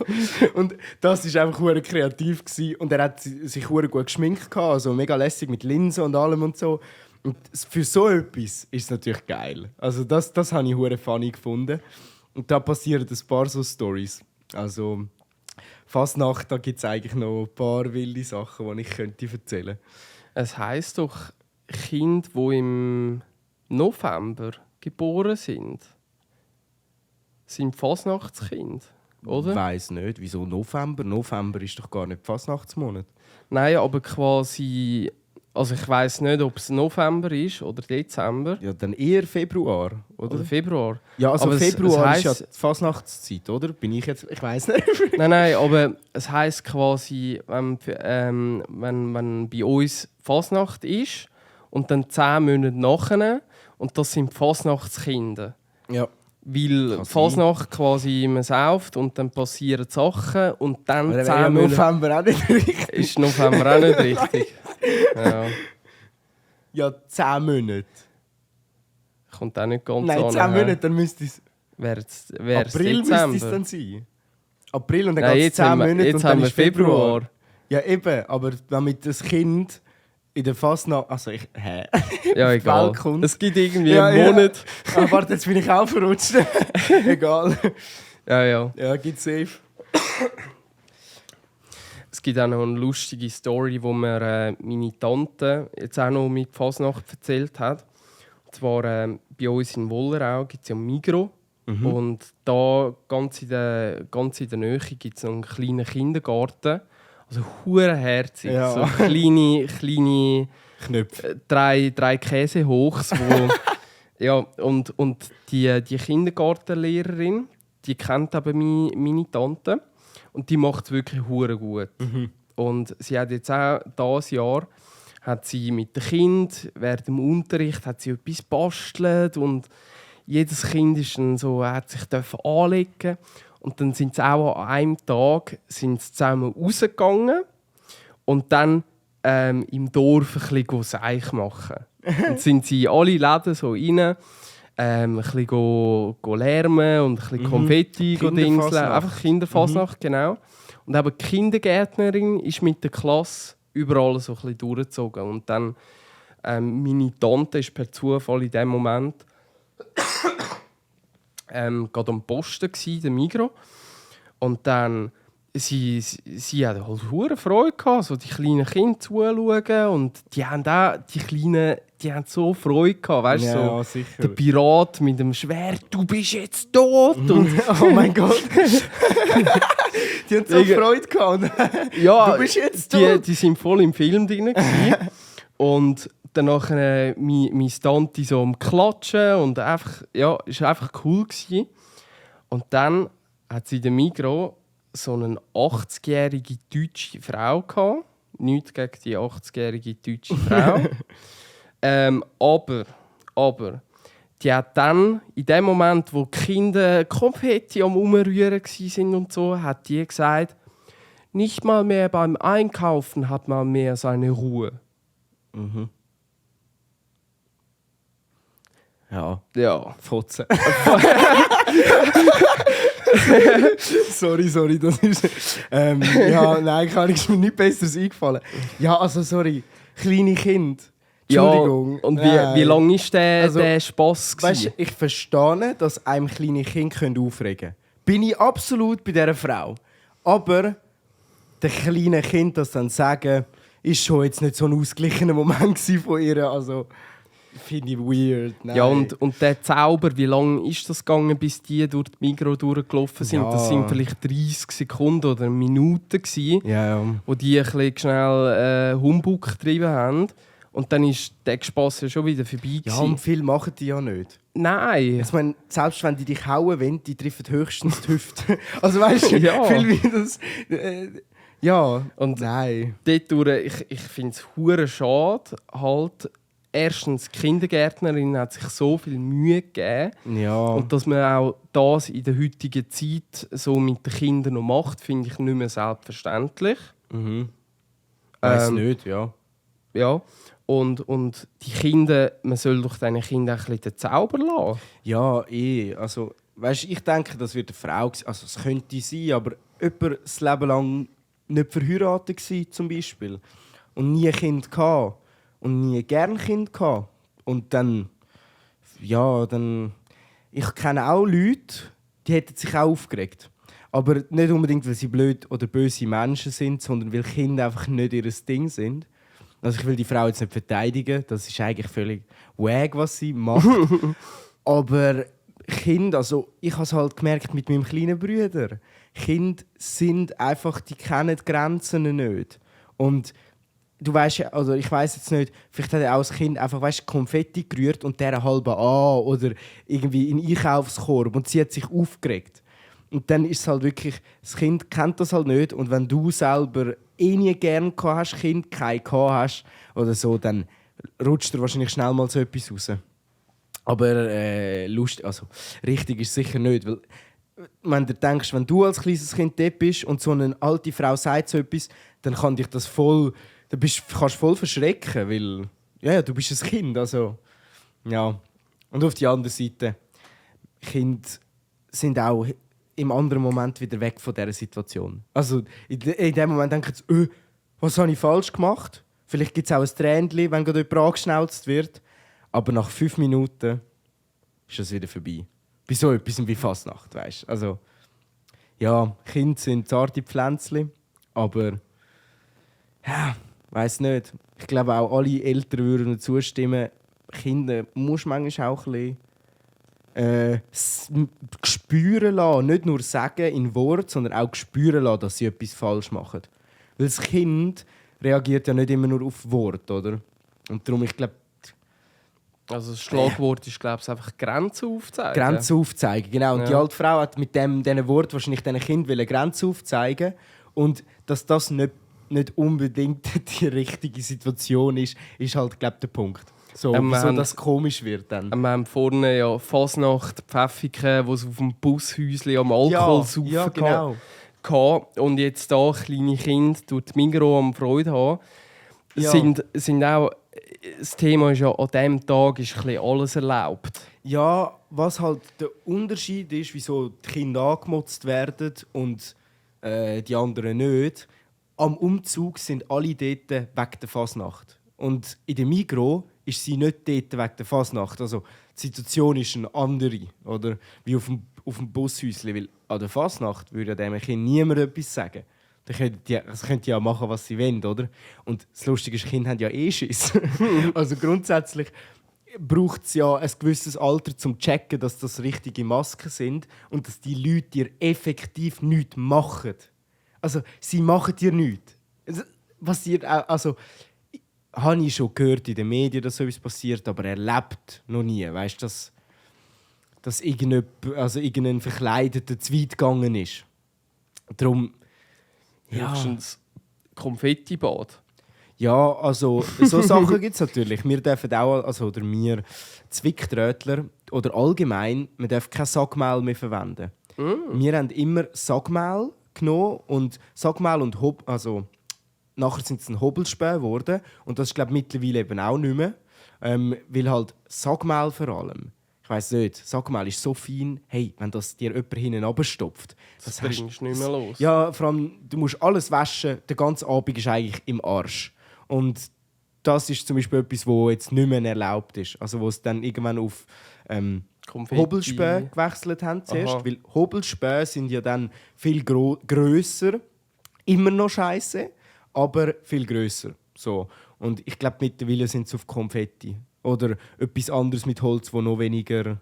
Und das war einfach verdammt kreativ gewesen. Und er hat sich verdammt gut geschminkt, also mega lässig mit Linsen und allem und so. Und für so etwas ist es natürlich geil. Also das habe ich verdammt funny gefunden. Und da passieren ein paar so Storys. Also Fasnacht, da gibt es eigentlich noch ein paar wilde Sachen, die ich könnte erzählen könnte. Es heisst doch, Kinder, die im November geboren sind Fasnachtskind, oder? Ich weiss nicht, wieso November? November ist doch gar nicht Fasnachtsmonat. Nein, aber quasi... Also ich weiss nicht, ob es November ist oder Dezember. Ja, dann eher Februar, oder? Oder Februar. Ja, also aber Februar es ist ja die Fasnachtszeit, oder? Bin ich jetzt... Ich weiss nicht. Nein, aber es heisst quasi, wenn bei uns Fasnacht ist und dann 10 Monate nachher und das sind die Fasnachtskinder. Ja. Weil Fasnacht quasi man sauft und dann passieren Sachen und dann Aber 10 Monate... November auch nicht richtig. Ist November auch nicht richtig. Ja. Ja, 10 Monate. Kommt auch nicht ganz Nein, an. 10 Monate, dann müsste es... Wär's April Dezember. müsste es dann sein. April und dann Nein, geht es 10 Monate jetzt und haben dann wir ist Februar. Februar. Ja, eben, aber damit das Kind in der Fasnacht... Also ich... Hä? Ja, auf die egal. Welt kommt. Es gibt irgendwie Ja, einen Monat. Ja. Ah, warte, jetzt bin ich auch verrutscht. Egal. Ja. Ja, gibt's safe. Es gibt auch noch eine lustige Story, wo mir meine Tante jetzt auch noch mit Fasnacht erzählt hat. Und zwar bei uns in Wollerau gibt es ja Migros. Und da ganz in der Nähe gibt es noch einen kleinen Kindergarten. Also hurenherzig. Ja. So kleine Knöpfe. drei Käsehochs. Wo ja, und die Kindergartenlehrerin, die kennt eben meine Tante. Und die macht es wirklich hure gut. Und sie hat jetzt auch dieses Jahr hat sie mit dem Kind während dem Unterricht hat sie etwas bastelt und jedes Kind ist dann so, hat sich anlegen. Und dann sind sie auch an einem Tag sind sie zusammen rausgegangen und dann im Dorf ein bisschen Seich machen. Dann sind sie in alle Läden so rein, ein bisschen lärmen und ein bisschen Konfetti dingseln. Einfach Kinderfasnacht, genau. Und eben die Kindergärtnerin ist mit der Klasse überall so ein bisschen durchgezogen. Und dann meine Tante ist per Zufall in dem Moment gerade am Posten gsi, der Migros. Und dann sie hat halt hure Freude gehabt, so die kleinen Kinder zuzuschauen. Und die Kleinen, die haben so Freude gehabt, weißt Ja, so sicher. der Pirat mit dem Schwert, du bist jetzt tot. Und Oh mein Gott. Die haben so Freude gehabt. ja, Du bist jetzt tot. die sind voll im Film drin. Und danach meine Tante so am Klatschen und einfach, ja, es war einfach cool gewesen. Und dann hat sie in der Migros so eine 80-jährige deutsche Frau gehabt. Nichts gegen die 80-jährige deutsche Frau. Aber die hat dann, in dem Moment, wo die Kinder Konfetti am Umrühren waren und so, hat die gesagt, nicht mal mehr beim Einkaufen hat man mehr seine Ruhe. Ja, Ja. Fotze. sorry, das ist... ja, nein, ist mir nichts Besseres eingefallen. Ja, also sorry, kleine Kinder. Entschuldigung. Ja, und wie lang war der Spass? Weißt, ich verstehe, dass einem kleine Kind aufregen können. Bin ich absolut bei dieser Frau. Aber den kleinen Kind das dann sagen, ist schon jetzt nicht so ein ausgeglichener Moment von ihr. Also, finde ich weird. Nein. Ja, und der Zauber, wie lange ist das gegangen, bis die durch die Migros durchgelaufen sind? Ja. Das sind vielleicht 30 Sekunden oder Minuten gewesen, Ja. wo die ein bisschen schnell Humbug getrieben haben. Und dann ist der Spass ja schon wieder vorbei. Ja, und viel machen die ja nicht. Nein. Ich meine, selbst wenn die dich hauen wollen, die treffen höchstens die Hüfte. Also weißt du, Ja. viel wie das... ja, Und nein. ich finde es hure schade. Halt, erstens, die Kindergärtnerin hat sich so viel Mühe gegeben. Ja. Und dass man auch das in der heutigen Zeit so mit den Kindern noch macht, finde ich nicht mehr selbstverständlich. Weiß nicht, ja. Ja. Und die Kinder, man soll doch diesen Kindern ein bisschen den Zauber lassen. Ja, also, weißt, ich denke, das wird eine Frau sein. Also, es könnte sein, aber jemand das Leben lang nicht verheiratet war, zum Beispiel. Und nie ein Kind hatte. Und nie gern Kind hatte. Und dann... Ja, dann... Ich kenne auch Leute, die hätten sich auch aufgeregt. Aber nicht unbedingt, weil sie blöd oder böse Menschen sind, sondern weil Kinder einfach nicht ihr Ding sind. Also ich will die Frau jetzt nicht verteidigen, das ist eigentlich völlig wack, was sie macht. Aber Kinder, also ich habe es halt gemerkt mit meinem kleinen Bruder. Kinder sind einfach, die kennen die Grenzen nicht. Und du weißt ja, also ich weiß jetzt nicht, vielleicht hat er auch als Kind einfach Konfetti gerührt und der halbe an oder irgendwie in den Einkaufskorb und sie hat sich aufgeregt. Und dann ist es halt wirklich, das Kind kennt das halt nicht und wenn du selber nie gerne hast, Kind kein hast oder so, dann rutscht dir wahrscheinlich schnell mal so etwas raus. Aber lustig, also richtig ist es sicher nicht, weil wenn du denkst, wenn du als kleines Kind dort bist und so eine alte Frau sagt so etwas, dann kann dich das voll, kannst voll verschrecken, weil ja, du bist ein Kind, also ja. Und auf die andere Seite, Kinder sind auch im anderen Moment wieder weg von dieser Situation. Also in dem Moment denken sie, was habe ich falsch gemacht? Vielleicht gibt es auch ein Tränchen, wenn gerade jemand angeschnauzt wird. Aber nach 5 Minuten ist es wieder vorbei. Bei so etwas wie Fasnacht, weißt du. Also, ja, Kinder sind zarte Pflänzchen, aber ja, weiss nicht. Ich glaube auch alle Eltern würden zustimmen, Kinder musst du manchmal auch ein bisschen spüren lassen. Nicht nur sagen in Wort, sondern auch spüren lassen, dass sie etwas falsch machen. Weil das Kind reagiert ja nicht immer nur auf Wort, oder? Und darum, ich glaube, also das Schlagwort ist, glaube ich, einfach Grenzen aufzeigen. Grenzen aufzeigen, genau. Und Ja. die alte Frau hat mit diesen Wort wahrscheinlich diesen Kindern Grenzen aufzeigen. Und dass das nicht unbedingt die richtige Situation ist, ist halt, glaube ich, der Punkt. So, wieso das komisch wird dann. Wir haben vorne ja Fasnacht, Pfäffiken, wo es auf dem Bushäuschen am Alkohol saufen ja, genau. kann. Und jetzt da kleine Kinder durch die Migros am Freude haben, Ja. sind auch... Das Thema ist ja, an diesem Tag ist ein bisschen alles erlaubt. Ja, was halt der Unterschied ist, wieso die Kinder angemotzt werden und die anderen nicht. Am Umzug sind alle dort wegen der Fasnacht. Und in der Migros ist sie nicht dort wegen der Fasnacht. Also die Situation ist eine andere, oder? Wie auf dem Bushäuschen. Weil an der Fasnacht würde dem Kind niemand etwas sagen. Dann können die ja machen, was sie wollen, oder? Und das Lustige ist, Kinder haben ja Schiss. Also grundsätzlich braucht es ja ein gewisses Alter, um zu checken, dass das richtige Masken sind und dass die Leute dir effektiv nichts machen. Also, sie machen dir nichts. Es passiert auch, also, habe ich schon gehört in den Medien, dass so etwas passiert, aber erlebt noch nie. Weißt du, dass irgendein Verkleideter zu weit gegangen ist. Darum, ja. Höchstens Konfettibad. Ja, also so Sachen gibt es natürlich. Wir dürfen auch, oder wir Zwicktrötler oder allgemein, wir dürfen kein Sackmehl mehr verwenden. Wir haben immer Sackmehl genommen und Sackmehl und nachher sind es ein Hobelspäne geworden und das ist glaube ich mittlerweile eben auch nicht mehr, weil halt Sackmehl vor allem. Ich weiss nicht, Sackmehl ist so fein, hey, wenn das dir jemand hinten runterstopft. Das bringst du nicht mehr los. Ja, vor allem, du musst alles waschen, der ganze Abend ist eigentlich im Arsch. Und das ist zum Beispiel etwas, was jetzt nicht mehr erlaubt ist. Also wo es dann irgendwann auf Hobelspäne gewechselt haben zuerst. Aha. Weil Hobelspäne sind ja dann viel grösser, immer noch scheiße, aber viel grösser. So. Und ich glaube, mittlerweile sind es auf Konfetti. Oder etwas anderes mit Holz, das noch weniger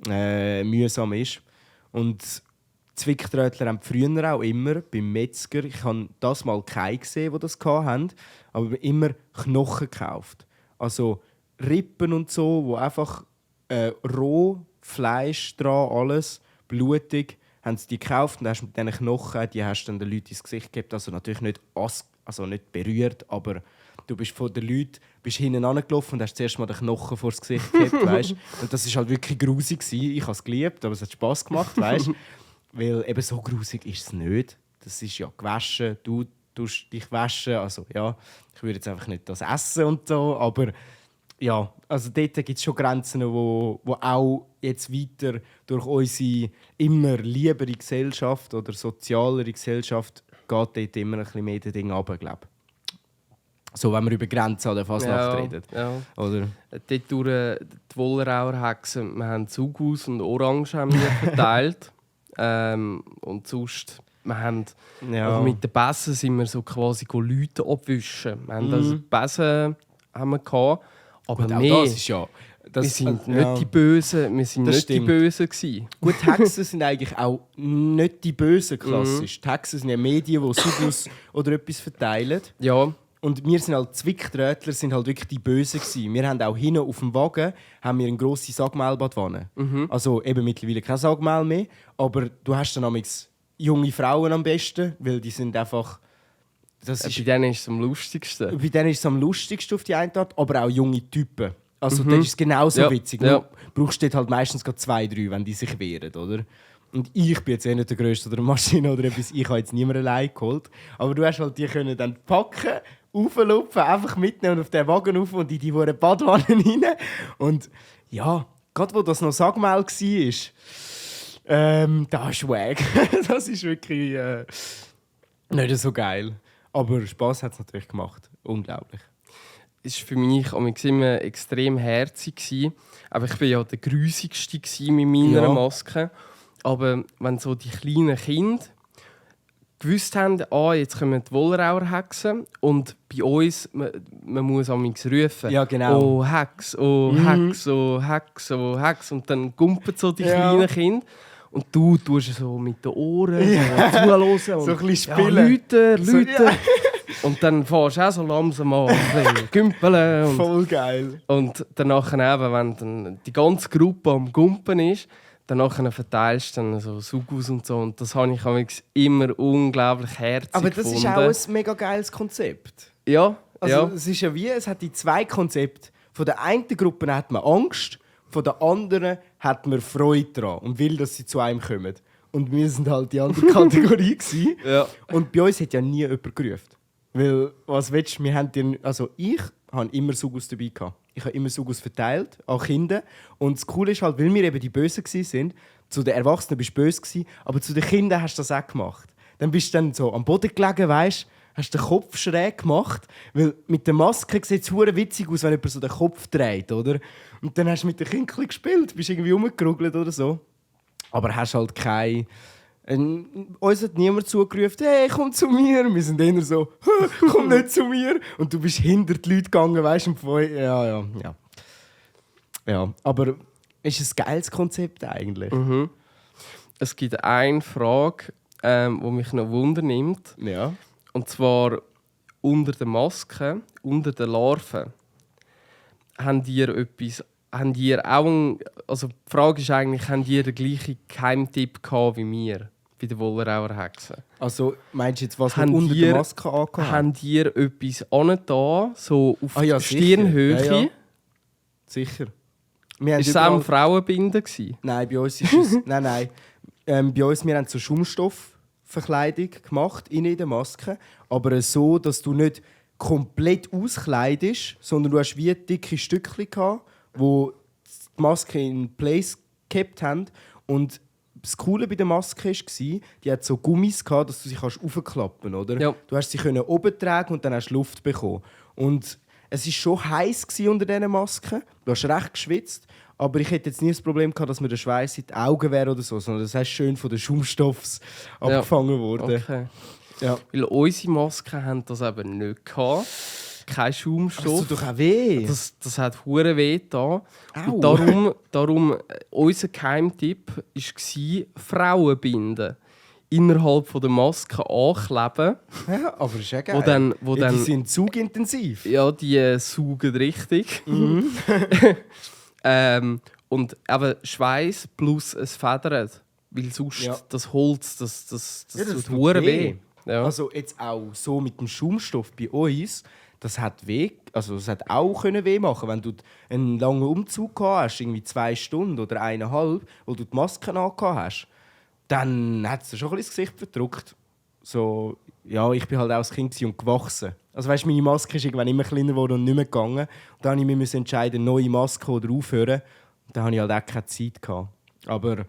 mühsam ist. Und Zwicktrötler haben früher auch immer beim Metzger, ich habe das mal keine gesehen, die das hatten, aber immer Knochen gekauft. Also Rippen und so, wo einfach roh, Fleisch dran, alles, blutig, haben sie die gekauft und hast mit diesen Knochen, die hast du dann den Leuten ins Gesicht gegeben. Also natürlich nicht, nicht berührt, aber du bist von den Leuten hinten angelaufen und hast zuerst mal den Knochen vor das Gesicht gehabt, weißt? Und das war halt wirklich grusig. Ich habe es geliebt, aber es hat Spass gemacht, weißt? Weil eben so grusig ist es nicht. Das ist ja gewaschen, du tust dich waschen. Also ja, ich würde jetzt einfach nicht das essen und so, aber ja, also dort gibt es schon Grenzen, wo auch jetzt weiter durch unsere immer liebere Gesellschaft oder sozialere Gesellschaft geht dort immer ein bisschen mehr das Ding runter, glaube ich. So, wenn wir über Grenzen an der Fasnacht reden. Ja. Oder? Dort durch die Wollerauer Hexen, wir haben Zugus und Orangen haben wir verteilt. Und sonst, wir haben, Ja. also mit den Bässen sind wir so quasi Leute abwischen. Wir haben also Bässen haben wir gehabt, aber Gut, auch mehr. das ist ja... Wir sind ja. nicht die Bösen, wir sind Das nicht die stimmt. Bösen gewesen. Gut, die Hexen sind eigentlich auch nicht die Bösen klassisch. Die Hexen sind ja Medien, die Sugus oder etwas verteilen. Ja, Und wir sind halt Zwicktrötler, sind halt wirklich die Bösen gewesen. Wir haben auch hinten auf dem Wagen haben wir eine grosse Sagmehlbadwanne. Also eben mittlerweile kein Sagmehl mehr, aber du hast dann amigs junge Frauen am besten, weil die sind einfach... Das bei ist, denen ist es am lustigsten. bei denen ist es am lustigsten auf die eine Art, aber auch junge Typen. Also das ist genauso Ja, witzig. ja. Du brauchst dort halt meistens gerade 2, 3, wenn die sich wehren, oder? Und ich bin jetzt eh nicht der Größte oder eine Maschine oder etwas. Ich habe jetzt niemanden allein geholt. Aber du hast halt die können dann packen, auflupfen, einfach mitnehmen und auf den Wagen rauf und in die Badwanne rein. Und ja, gerade wo das noch Sagmehl war, das ist wack. Das ist wirklich nicht so geil. Aber Spass hat es natürlich gemacht. Unglaublich. Es war für mich immer extrem herzig gewesen. Aber ich war ja der Grusigste mit meiner Ja. Maske. Aber wenn so die kleinen Kinder gewusst haben, jetzt kommen die Wollraucherhexen und bei uns, man muss amigs rufen. Ja, genau. Oh Hex, oh Hex, oh Hex, oh Hex. Und dann gumpen so die Ja. kleinen Kinder. Und du tust so mit den Ohren so zuhören. Und, So ein bisschen ja, spielen. Leute. So, ja. Und dann fährst du auch so langsam an, ein bisschen gümpeln. Und, Voll geil. und danach eben, wenn dann die ganze Gruppe am Gumpen ist, danach verteilst du dann so Sugus und so. Und das habe ich amigs immer unglaublich herzig Aber das ist gefunden. auch ein mega geiles Konzept. Ja, Also, ja. es ist ja wie, es hat die zwei Konzepte. Von der einen Gruppe hat man Angst, von der anderen hat man Freude daran und will, dass sie zu einem kommen. Und wir sind halt die andere Kategorie gewesen. Ja. Und bei uns hat ja nie jemand gerufen. Weil, was willst du, wir haben dir, also ich habe immer Sugus dabei gehabt. Ich habe immer Sugus verteilt an Kinder. Und das Coole ist halt, weil wir eben die Bösen waren, zu den Erwachsenen bist du böse gewesen, aber zu den Kindern hast du das auch gemacht. Dann bist du dann so am Boden gelegen, weißt, hast den Kopf schräg gemacht, weil mit der Maske sieht es hure witzig aus, wenn jemand so den Kopf dreht, oder? Und dann hast du mit den Kindern gespielt, bist irgendwie rumgerugelt oder so. Aber hast halt kein... uns hat niemand zugerufen, hey, komm zu mir. Wir sind eher so, komm nicht zu mir. Und du bist hinter die Leute gegangen, weißt du, ja. Ja, aber ist ein geiles Konzept eigentlich. Es gibt eine Frage, die mich noch wundernimmt. Ja. Und zwar unter der Maske, unter den Larven. Habt ihr auch also die Frage ist eigentlich, habt ihr den gleichen Geheimtipp gehabt wie wir bei den Wollraucherhexen? Also meinst du jetzt, was wir Habt unter ihr- der Maske angehabt haben? Habt ihr etwas angetan, so auf Ja, sicher. Stirnhöhe? Ja, ja. Sicher. Wir haben Ist es auch überall- ein Frauenbinden gewesen? Nein, bei uns ist es... nein. Bei uns, wir haben so Schaumstoffverkleidung gemacht, innen in der Maske. Aber so, dass du nicht komplett auskleidest, sondern du hast wie dicke Stückchen gehabt, wo die Maske in place gehabt haben. Und das Coole bei der Maske war, die hat so Gummis gehabt, dass du sie aufklappen kannst, oder? Ja. Du hast sie oben tragen und dann hast du Luft bekommen. Und es war schon heiß unter diesen Masken. Du hast recht geschwitzt. Aber ich hätte jetzt nie das Problem gehabt, dass mir der Schweiß in die Augen wäre oder so, sondern das heißt schön von den Schaumstoffs abgefangen worden. Okay. Ja. Weil unsere Masken haben das eben nicht gehabt. Kein Das Schaumstoff. tut doch auch weh. Das hat hure weh da. Au. Und darum unser Geheimtipp war Frauenbinden. Innerhalb von der Maske ankleben. Ja, aber ist ja geil. Wo Ja, dann, die sind zugintensiv. ja, die saugen richtig. Und eben Schweiß plus ein Federn. Weil sonst Ja. das Holz, das Ja, das tut tut hure weh. weh. Ja. Also jetzt auch so mit dem Schaumstoff bei uns, das hat weh, also das hat auch können weh machen, wenn du einen langen Umzug gehabt hast, irgendwie 2 Stunden oder 1,5, wo du die Maske angehabt hast, dann hat es dir schon ein bisschen das Gesicht verdrückt. So, ja, ich bin halt auch als Kind und gewachsen. Also weißt, meine Maske ist irgendwann immer kleiner geworden und nicht mehr gegangen. Und dann musste ich mich entscheiden, neue Maske oder aufhören. Und dann hatte ich halt auch keine Zeit gehabt. Aber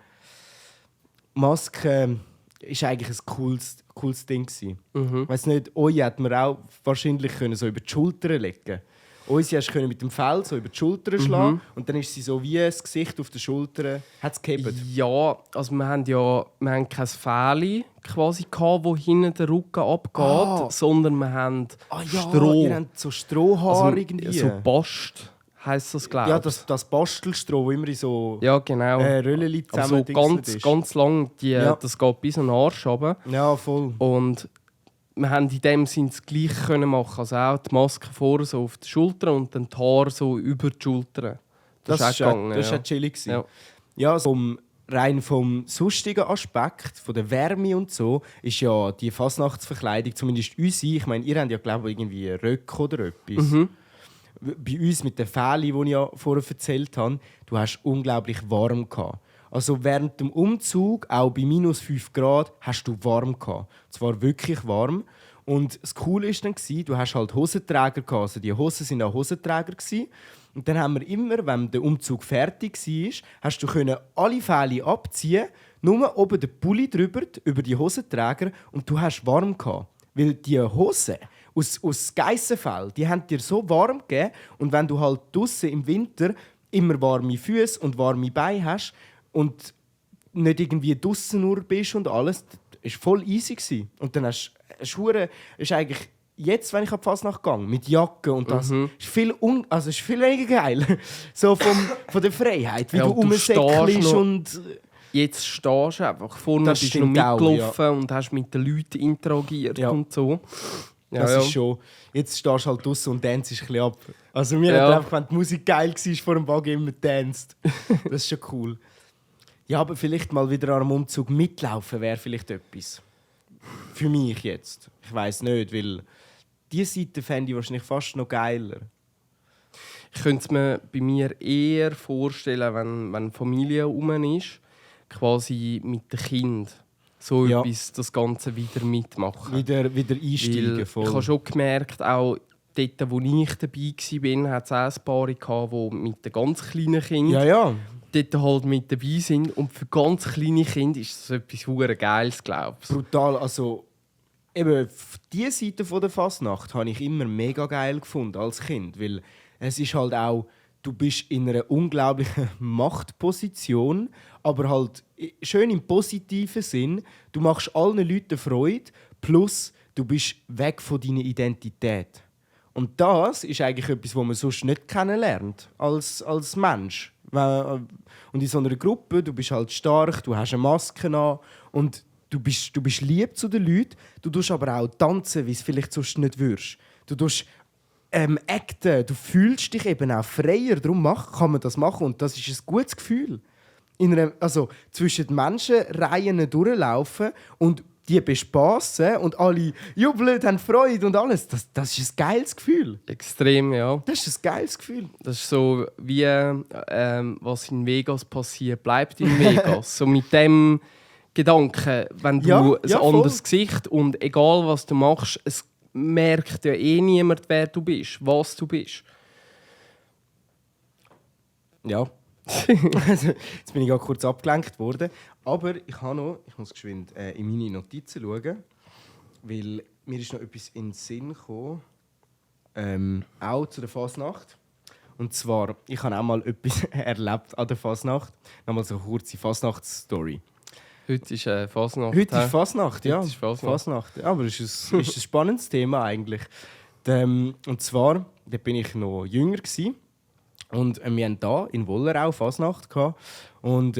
Maske ist eigentlich ein cooles Ding gewesen. Ich weiss nicht, euch hat man auch wahrscheinlich können so über die Schulter legen. Unsere hast du mit dem Fell so über die Schulter schlagen und dann ist sie so wie das Gesicht auf der Schulter hat's gehabt. Ja, also wir haben kein Fähli quasi gehabt, wo hinten der Rücken abgeht, sondern wir haben Stroh. Ihr habt so Strohhaar also, irgendwie. So Bast heisst das, glaube ich. Ja, das Bastelstroh, wo immer in so ja, genau. Röllchen zusammen also ganz lang, das geht bis an den Arsch runter. Ja, voll. Und wir haben in dem Sinne das Gleiche können machen. Also auch die Maske vor so auf die Schulter und dann die Haare so über die Schulter. Das ist auch chillig. Ja. Ja, rein vom sonstigen Aspekt, von der Wärme und so, ist ja die Fasnachtsverkleidung, zumindest unsere, ich meine, ihr habt ja glaube ich irgendwie Röcke oder etwas. Bei uns mit den Fählen, die ich ja vorher erzählt habe, du hast unglaublich warm gehabt. Also während dem Umzug, auch bei minus 5 Grad, hast du warm gehabt. Zwar wirklich warm. Und das Coole war dann, du hast halt Hosenträger gehabt. Also die Hosen waren auch Hosenträger. Und dann haben wir immer, wenn der Umzug fertig war, hast du alle Fälle abziehen, nur oben den Pulli drüber, über die Hosenträger, und du hast warm gehabt. Weil die Hosen aus Geissenfell, die haben dir so warm gegeben. Und wenn du halt draussen im Winter immer warme Füße und warme Beine hast und nicht irgendwie draussen nur bist und alles, das war voll easy. Und dann hast du ist eigentlich jetzt, wenn ich an die Fasnacht gehe, mit Jacke und das, ist viel weniger geil. So von der Freiheit, wie ja, du rumsäckelst und... Jetzt stehst du einfach vorne, Das bist du noch mitgelaufen und hast mit den Leuten interagiert und so. Ja, das ist schon... Jetzt stehst du halt draussen und tanzt ein bisschen ab. Also wir haben einfach, wenn die Musik geil war, vor dem Wagen immer getanzt. Das ist schon cool. Ja, aber vielleicht mal wieder an einem Umzug mitlaufen wäre vielleicht etwas. Für mich jetzt. Ich weiss nicht, weil diese Seite fände ich wahrscheinlich fast noch geiler. Ich könnte es mir bei mir eher vorstellen, wenn Familie herum ist, quasi mit dem Kind. So etwas, das Ganze wieder mitmachen. Wieder einsteigen. Voll. Ich habe schon gemerkt, auch dort, wo ich dabei war, hat es auch ein paar gehabt, die mit den ganz kleinen Kindern dort halt mit dabei sind. Und für ganz kleine Kinder ist das etwas verdammt Geiles, glaube ich. Brutal. Also, eben, diese Seite von der Fasnacht habe ich immer mega geil gefunden als Kind. Weil es ist halt auch, du bist in einer unglaublichen Machtposition, aber halt schön im positiven Sinn. Du machst allen Leuten Freude, plus du bist weg von deiner Identität. Und das ist eigentlich etwas, was man sonst nicht kennenlernt als Mensch. Und in so einer Gruppe, du bist halt stark, du hast eine Maske an und du bist lieb zu den Leuten. Du tust aber auch tanzen, wie es vielleicht sonst nicht würdest. Du tust acten, du fühlst dich eben auch freier. Darum kann man das machen und das ist ein gutes Gefühl. Also zwischen den Menschenreihen durchlaufen und die bespassen und alle jubeln, haben Freude und alles. Das ist ein geiles Gefühl. Extrem, ja. Das ist ein geiles Gefühl. Das ist so wie was in Vegas passiert, bleibt in Vegas. So mit dem Gedanken, wenn du ein anderes Gesicht und egal was du machst, es merkt ja eh niemand, wer du bist, was du bist. Ja. Jetzt bin ich auch kurz abgelenkt worden. Aber ich muss geschwind in meine Notizen schauen, weil mir ist noch etwas in den Sinn gekommen, auch zu der Fasnacht. Und zwar, ich habe auch mal etwas erlebt an der Fasnacht. Nochmal so eine kurze Fasnachtsstory. Heute ist Fasnacht. Heute ist Fasnacht, ja. Heute ist Fasnacht. Ja, aber es ist ein spannendes Thema eigentlich. Und zwar, da bin ich noch jünger gewesen. Und wir hatten hier in Wollerau Fasnacht. Und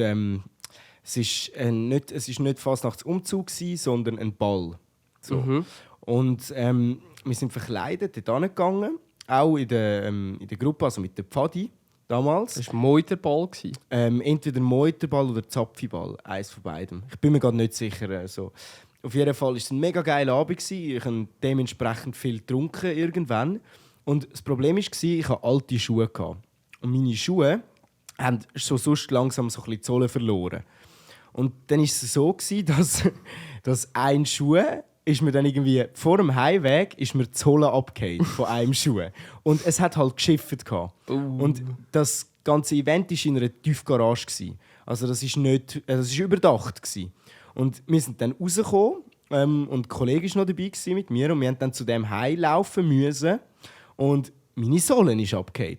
es war nicht Fasnachtsumzug, sondern ein Ball. So. Und wir sind verkleidet dort gegangen, auch in der Gruppe, also mit der Pfadi damals. Das war Meuterball. Entweder Meuterball oder Zapfiball, eins von beidem. Ich bin mir gerade nicht sicher. Also, auf jeden Fall war es ein mega geiler Abend. Ich habe dementsprechend viel getrunken irgendwann. Und das Problem war, ich hatte alte Schuhe. Und meine Schuhe haben schon sonst langsam so ein bisschen die Sohle verloren. Und dann war es so, dass ein Schuh ist mir dann irgendwie vor dem Heimweg ist mir die Sohle abgefallen von einem Schuh. Und es hat halt geschifft. Und das ganze Event war in einer Tiefgarage. Also das ist überdacht. Und wir sind dann rausgekommen und ein Kollege war noch dabei mit mir und wir mussten dann zu dem Heim laufen müssen. Und meine Sohle ist abgefallen.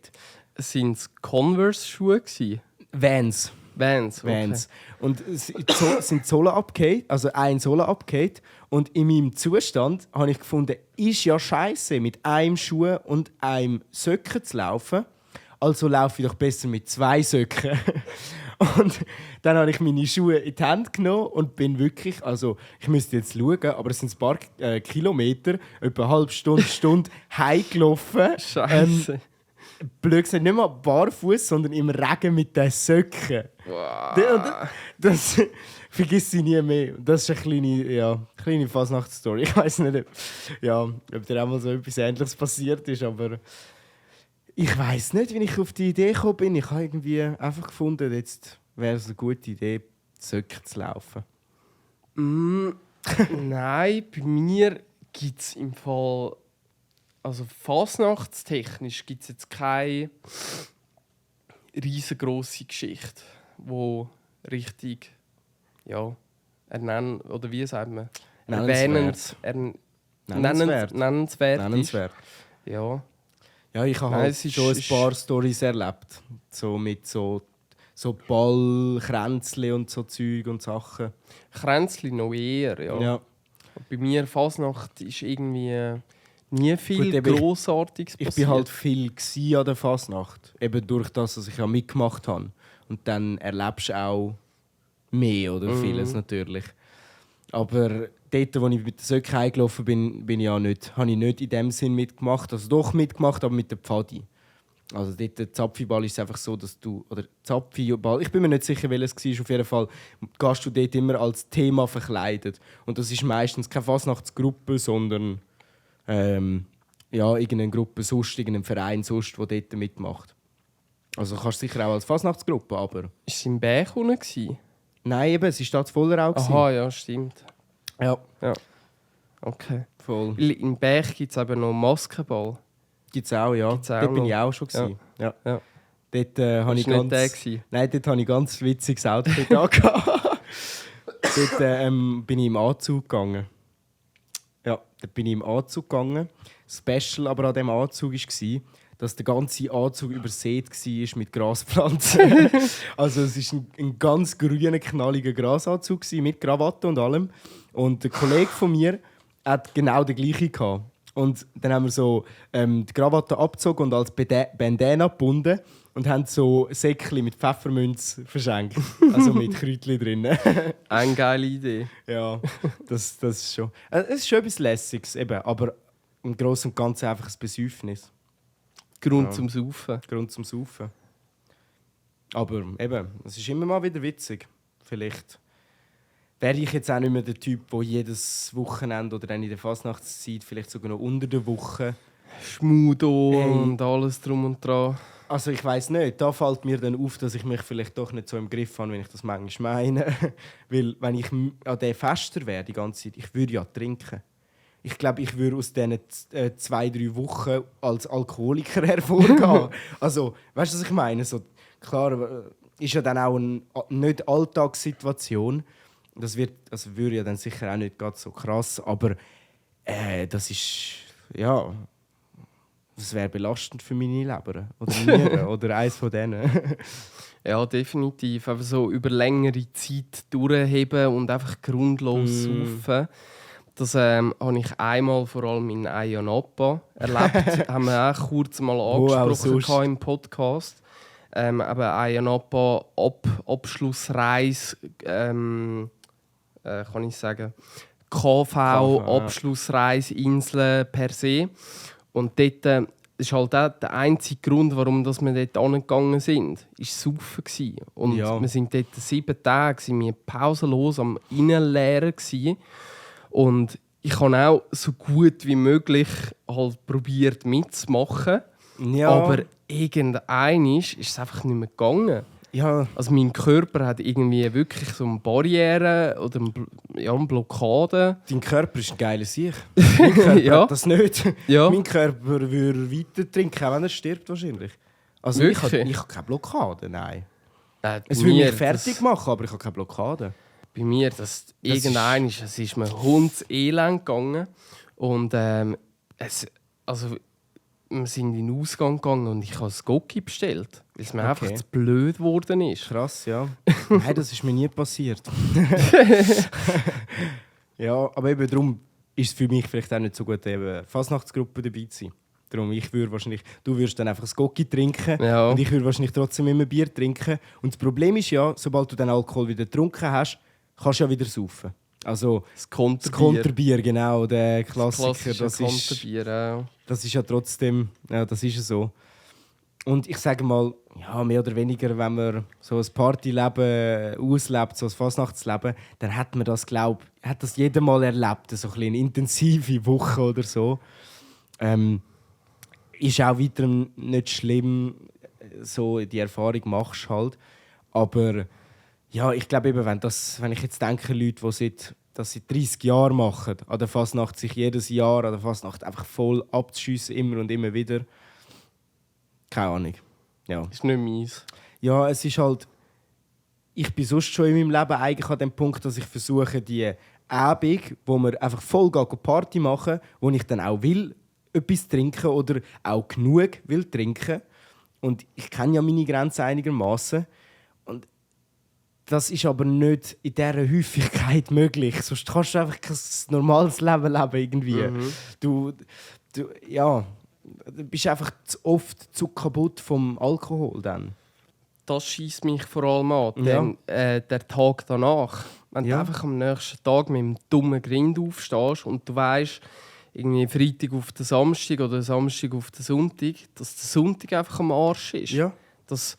Sind es Converse-Schuhe gewesen? Vans. Vans, okay. Vans. Und es sind die Sohlen abgefallen, also eine Sohle abgefallen. Und in meinem Zustand habe ich gefunden, ist ja scheiße, mit einem Schuh und einem Söcken zu laufen. Also laufe ich doch besser mit 2 Söcken. Und dann habe ich meine Schuhe in die Hand genommen und bin wirklich, also ich müsste jetzt schauen, aber es sind ein paar Kilometer, etwa eine halbe Stunde heimgelaufen. Scheiße. Blöd gesagt, nicht mal barfuß, sondern im Regen mit den Söcken. Wow. Das vergiss ich nie mehr. Das ist eine kleine Fasnachtsstory. Ich weiß nicht, ob dir auch mal so etwas Ähnliches passiert ist, aber ich weiß nicht, wie ich auf die Idee gekommen bin. Ich habe irgendwie einfach gefunden, jetzt wäre es eine gute Idee, Söcke zu laufen. Nein, bei mir gibt es im Fall. Also fasnachtstechnisch gibt es jetzt keine riesengroße Geschichte, die richtig, oder wie sagt man? Nennenswert. Ja. Ja, ich habe halt schon ein paar Storys erlebt. So mit so Ballkränzli und so Zeug und Sachen. Kränzli noch eher, ja. Bei mir Fasnacht ist irgendwie nie viel Grossartiges passiert. Ich war halt viel an der Fasnacht. Eben durch das, dass ich ja mitgemacht habe. Und dann erlebst du auch mehr oder vieles natürlich. Aber dort, wo ich mit der Söcke heimgelaufen bin, habe ich nicht in dem Sinn mitgemacht. Also doch mitgemacht, aber mit der Pfadi. Also dort, der Zapfiball ist einfach so, dass du... Oder Zapfiball, ich bin mir nicht sicher, welches es war. Auf jeden Fall gehst du dort immer als Thema verkleidet. Und das ist meistens keine Fasnachtsgruppe, sondern... irgendeine Gruppe sonst, irgendein Verein sonst, der dort mitmacht. Also kannst du sicher auch als Fasnachtsgruppe, aber... War es im Berg unten? Nein, eben, es war da Vollerau. Aha, ja, stimmt. Ja. Okay. Voll. Im Berg gibt es eben noch Maskenball. Gibt es auch, ja. Dort bin ich auch schon. Ja. Dort habe ich ganz... Nein, dort habe ich ganz witziges Outfit angehabt. Dort bin ich im Anzug gegangen. Ja, da bin ich im Anzug gegangen. Special aber an diesem Anzug war, dass der ganze Anzug übersät war mit Graspflanzen. Also es war ein ganz grüner, knalliger Grasanzug mit Krawatte und allem. Und der Kollege von mir hat genau den gleichen gehabt. Und dann haben wir so die Krawatte abgezogen und als Bandana gebunden und haben so Säckchen mit Pfeffermünz verschenkt. Also mit Kräutchen drin. Eine geile Idee. Ja, das ist schon. Es ist schon etwas Lässiges, eben, aber im Großen und Ganzen einfach ein Besäufnis. Grund zum Saufen. Grund zum Saufen. Aber eben, es ist immer mal wieder witzig. Vielleicht wäre ich jetzt auch nicht mehr der Typ, der jedes Wochenende oder dann in der Fasnachtszeit, vielleicht sogar noch unter der Woche... Schmudo und alles drum und dran. Also ich weiss nicht, da fällt mir dann auf, dass ich mich vielleicht doch nicht so im Griff habe, wenn ich das manchmal meine. Weil wenn ich an der Fester wäre die ganze Zeit, ich würde ja trinken. Ich glaube, ich würde aus diesen 2-3 Wochen als Alkoholiker hervorgehen. Also, weißt du, was ich meine? So, klar, ist ja dann auch eine nicht Alltagssituation. Das würde ja dann sicher auch nicht ganz so krass, aber das ist, ja... Das wäre belastend für meine Leber oder Nieren oder eins von denen. Ja, definitiv. Einfach so über längere Zeit durchheben und einfach grundlos saufen. Das habe ich einmal vor allem in Ayia erlebt. Haben wir auch kurz mal angesprochen im Podcast. Aber Ayia Napa, Abschlussreise, kann ich sagen, KV, Abschlussreise, Inseln per se. Und dort ist halt auch der einzige Grund, warum wir dort angegangen sind, war Saufen. Und wir sind dort 7 Tage pausenlos am Innenleeren. Und ich habe auch so gut wie möglich halt probiert mitzumachen. Ja. Aber irgendwann ist es einfach nicht mehr gegangen. Ja. Also mein Körper hat irgendwie wirklich so eine Barriere oder eine Blockade. Dein Körper ist ein geiler Sieg. Mein Körper hat das nicht. Ja. Mein Körper würde weiter trinken, auch wenn er stirbt wahrscheinlich. Also ich habe keine Blockade, nein. Es würde mich fertig machen, aber ich habe keine Blockade. Bei mir, irgendwann ist mir hundselend gegangen. Und wir sind in den Ausgang gegangen und ich habe das Gocki bestellt, weil es mir Okay. einfach zu blöd geworden ist. Krass, ja. Nein, das ist mir nie passiert. Ja, aber eben darum ist es für mich vielleicht auch nicht so gut, eben Fasnachtsgruppe dabei zu sein. Darum, du würdest dann einfach das Gocki trinken Ja. und ich würde wahrscheinlich trotzdem immer Bier trinken. Und das Problem ist ja, sobald du den Alkohol wieder getrunken hast, kannst du ja wieder saufen. Also Das das Konterbier. Konterbier, genau, der Klassiker, Klassische das ist, Konterbier, ja. das ist ja trotzdem, ja, das ist ja so. Und ich sage mal, ja, mehr oder weniger, wenn man so ein Partyleben auslebt, so ein Fasnachtsleben, dann hat man das, hat das jedes Mal erlebt, so ein bisschen eine intensive Woche oder so. Ist auch weiter nicht schlimm, so die Erfahrung machst halt. Aber ja, ich glaube eben, wenn ich jetzt denke, Leute, die das seit 30 Jahren machen, an der Fasnacht sich jedes Jahr an der Fasnacht einfach voll abzuschiessen, immer und immer wieder. Keine Ahnung. Ja. Ist nicht meins. Ja, es ist halt. Ich bin sonst schon in meinem Leben eigentlich an dem Punkt, dass ich versuche, die Abend, wo wir einfach voll Party machen, wo ich dann auch will, etwas trinken oder auch genug will trinken. Und ich kenne ja meine Grenzen einigermaßen. Und das ist aber nicht in dieser Häufigkeit möglich. Sonst kannst du einfach kein normales Leben leben irgendwie. Du bist einfach zu oft zu kaputt vom Alkohol dann. Das schießt mich vor allem an. Ja. Dann, der Tag danach. Wenn Ja. du einfach am nächsten Tag mit einem dummen Grind aufstehst und du weißt, irgendwie Freitag auf den Samstag oder Samstag auf den Sonntag, dass der Sonntag einfach am Arsch ist. Ja. Dass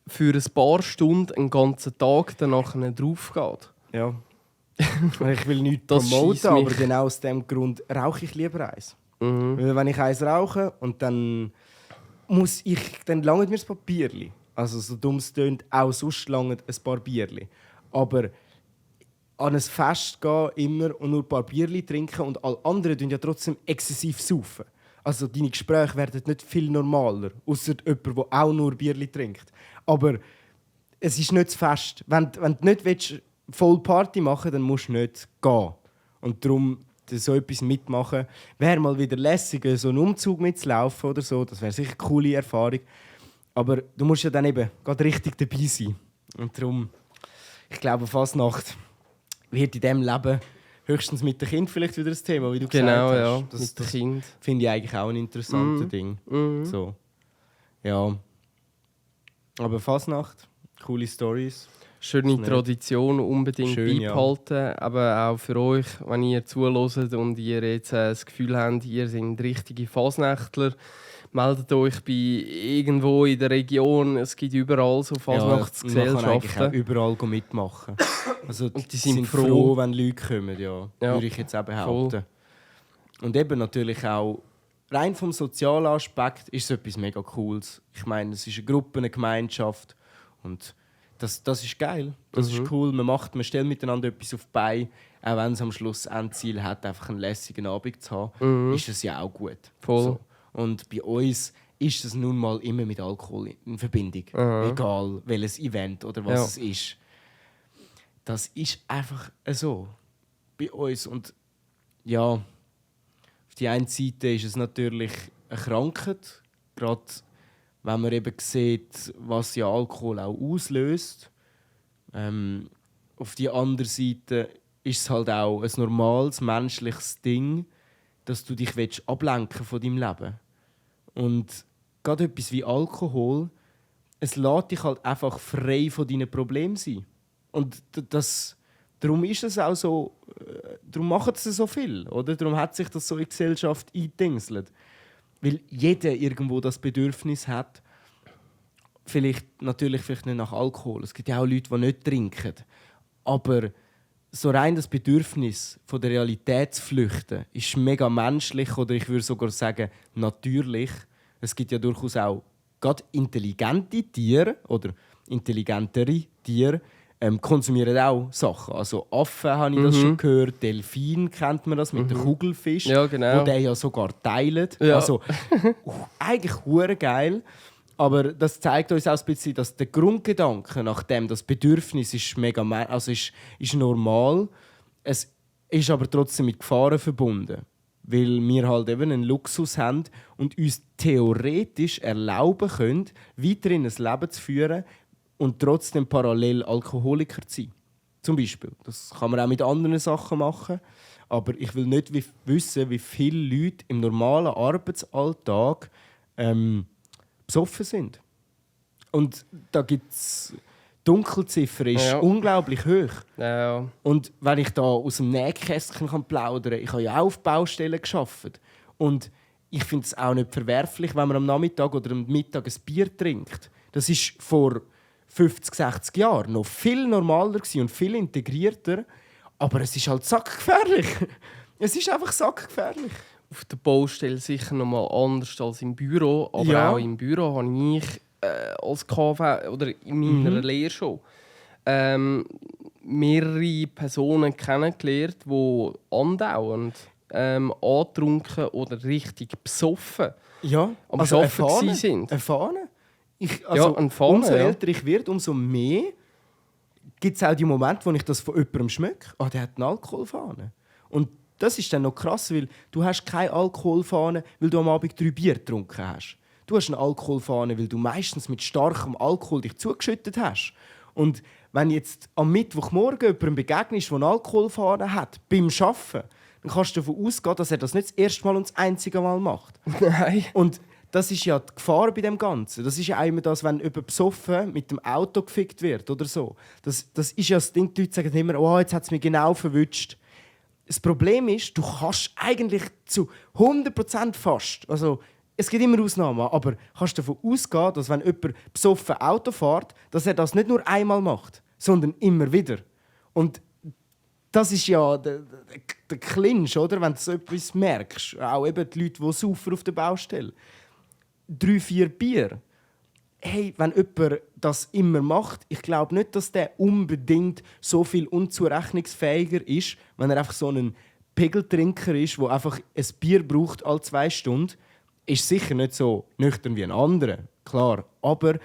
für ein paar Stunden einen ganzen Tag danach nicht drauf geht. Ja. Ich will nichts Das promoten, schiesst aber mich. genau aus dem Grund rauche ich lieber eins. Mhm. Weil wenn ich eins rauche und dann langt mir das paar Bierli. Also so dumm es tönt, auch sonst langt ein paar Bierli. Aber an ein Fest gehen immer und nur ein paar Bierli trinken und alle anderen tun ja trotzdem exzessiv saufen. Also deine Gespräche werden nicht viel normaler, außer jemand, der auch nur Bierli trinkt. Aber es ist nicht das Fest. Wenn du nicht voll Party machen willst, dann musst du nicht gehen. Und darum so etwas mitmachen. Wäre mal wieder lässig, so einen Umzug mitzulaufen oder so. Das wäre sicher eine coole Erfahrung. Aber du musst ja dann eben gerade richtig dabei sein. Und darum, ich glaube, Fasnacht wird in diesem Leben höchstens mit dem Kind vielleicht wieder ein Thema, wie du Genau, gesagt ja. hast. Das Mit dem Kind. finde ich eigentlich auch ein interessantes Ding. So. Ja. Aber Fasnacht, coole Stories. Schöne Nicht. Tradition unbedingt Schön, ja. beibehalten. Aber auch für euch, wenn ihr zuhört und ihr jetzt das Gefühl habt, ihr seid richtige Fasnächtler, meldet euch bei irgendwo in der Region. Es gibt überall so Man kann eigentlich auch Fasnachtsgesellschaften. überall mitmachen. Also Und die die sind sind froh. froh, wenn Leute kommen, ja. Ja. Würde ich jetzt auch behaupten. Und eben natürlich auch, rein vom sozialen Aspekt ist es etwas mega Cooles. Ich meine, es ist eine Gruppe, eine Gemeinschaft und das ist geil. Das ist cool. Man stellt miteinander etwas auf die Beine, auch wenn es am Schluss Endziel hat, einfach einen lässigen Abend zu haben, ist es ja auch gut. Voll. So. Und bei uns ist es nun mal immer mit Alkohol in Verbindung. Egal welches Event oder was es ist. Das ist einfach so bei uns. Und ja, auf die einen Seite ist es natürlich eine Krankheit, gerade wenn man eben sieht, was ja Alkohol auch auslöst. Auf die andere Seite ist es halt auch ein normales menschliches Ding, dass du dich ablenken von deinem Leben. Und gerade etwas wie Alkohol, es lässt dich halt einfach frei von deinen Problemen sein. Und darum ist es auch so, darum machen sie so viel, oder? Darum hat sich das so in die Gesellschaft eingedingselt. Weil jeder irgendwo das Bedürfnis hat, vielleicht nicht nach Alkohol. Es gibt ja auch Leute, die nicht trinken. Aber so rein das Bedürfnis von der Realität zu flüchten, ist mega menschlich oder ich würde sogar sagen natürlich. Es gibt ja durchaus auch gerade intelligente Tiere oder intelligentere Tiere, konsumieren auch Sachen. Also Affen habe ich das schon gehört, Delfin kennt man das mit dem Kugelfisch, Ja, genau. wo der ja sogar teilt. Ja. Also eigentlich hure geil. Aber das zeigt uns auch ein bisschen, dass der Grundgedanke nach dem, das Bedürfnis ist ist normal. Es ist aber trotzdem mit Gefahren verbunden. weil wir halt eben einen Luxus haben und uns theoretisch erlauben können, weiterhin ein Leben zu führen und trotzdem parallel Alkoholiker zu sein. Zum Beispiel. Das kann man auch mit anderen Sachen machen. Aber ich will nicht wissen, wie viele Leute im normalen Arbeitsalltag besoffen sind. Und da gibt es... Die Dunkelziffer ist unglaublich hoch. Ja. Und wenn ich da aus dem Nähkästchen plaudern kann, ich habe ja auch auf Baustellen gearbeitet. Und ich finde es auch nicht verwerflich, wenn man am Nachmittag oder am Mittag ein Bier trinkt. Das war vor 50, 60 Jahren noch viel normaler und viel integrierter. Aber es ist halt sackgefährlich. Es ist einfach sackgefährlich. Auf der Baustelle sicher noch mal anders als im Büro. Aber auch im Büro habe ich als KV oder in meiner Lehre schon mehrere Personen kennengelernt, die andauernd angetrunken oder richtig besoffen am Arbeiten sind. Erfahren? Umso älter ich werde, umso mehr gibt es auch die Momente, wo ich das von jemandem schmecke. Der hat eine Alkoholfahne. Und das ist dann noch krass, weil du hast keine Alkoholfahne, weil du am Abend 3 Bier getrunken hast. Du hast eine Alkoholfahne, weil du meistens mit starkem Alkohol dich zugeschüttet hast. Und wenn jetzt am Mittwochmorgen jemandem begegnest, der eine Alkoholfahne hat, beim Arbeiten, dann kannst du davon ausgehen, dass er das nicht das erste Mal und das einzige Mal macht. Nein. Und das ist ja die Gefahr bei dem Ganzen. Das ist ja immer das, wenn jemand besoffen mit dem Auto gefickt wird oder so. Das ist ja das Ding, die Leute sagen immer, jetzt hat es mich genau verwünscht. Das Problem ist, du kannst eigentlich zu 100% fast, also es gibt immer Ausnahmen, aber kannst davon ausgehen, dass wenn jemand besoffen Auto fährt, dass er das nicht nur einmal macht, sondern immer wieder. Und das ist ja der Clinch, oder? Wenn du so etwas merkst. Auch eben die Leute, die saufen auf der Baustelle. 3, 4 Bier. Hey, wenn jemand das immer macht, ich glaube nicht, dass der unbedingt so viel unzurechnungsfähiger ist, wenn er einfach so ein Pegeltrinker ist, der einfach ein Bier braucht alle 2 Stunden. Ist sicher nicht so nüchtern wie ein anderer, klar. Aber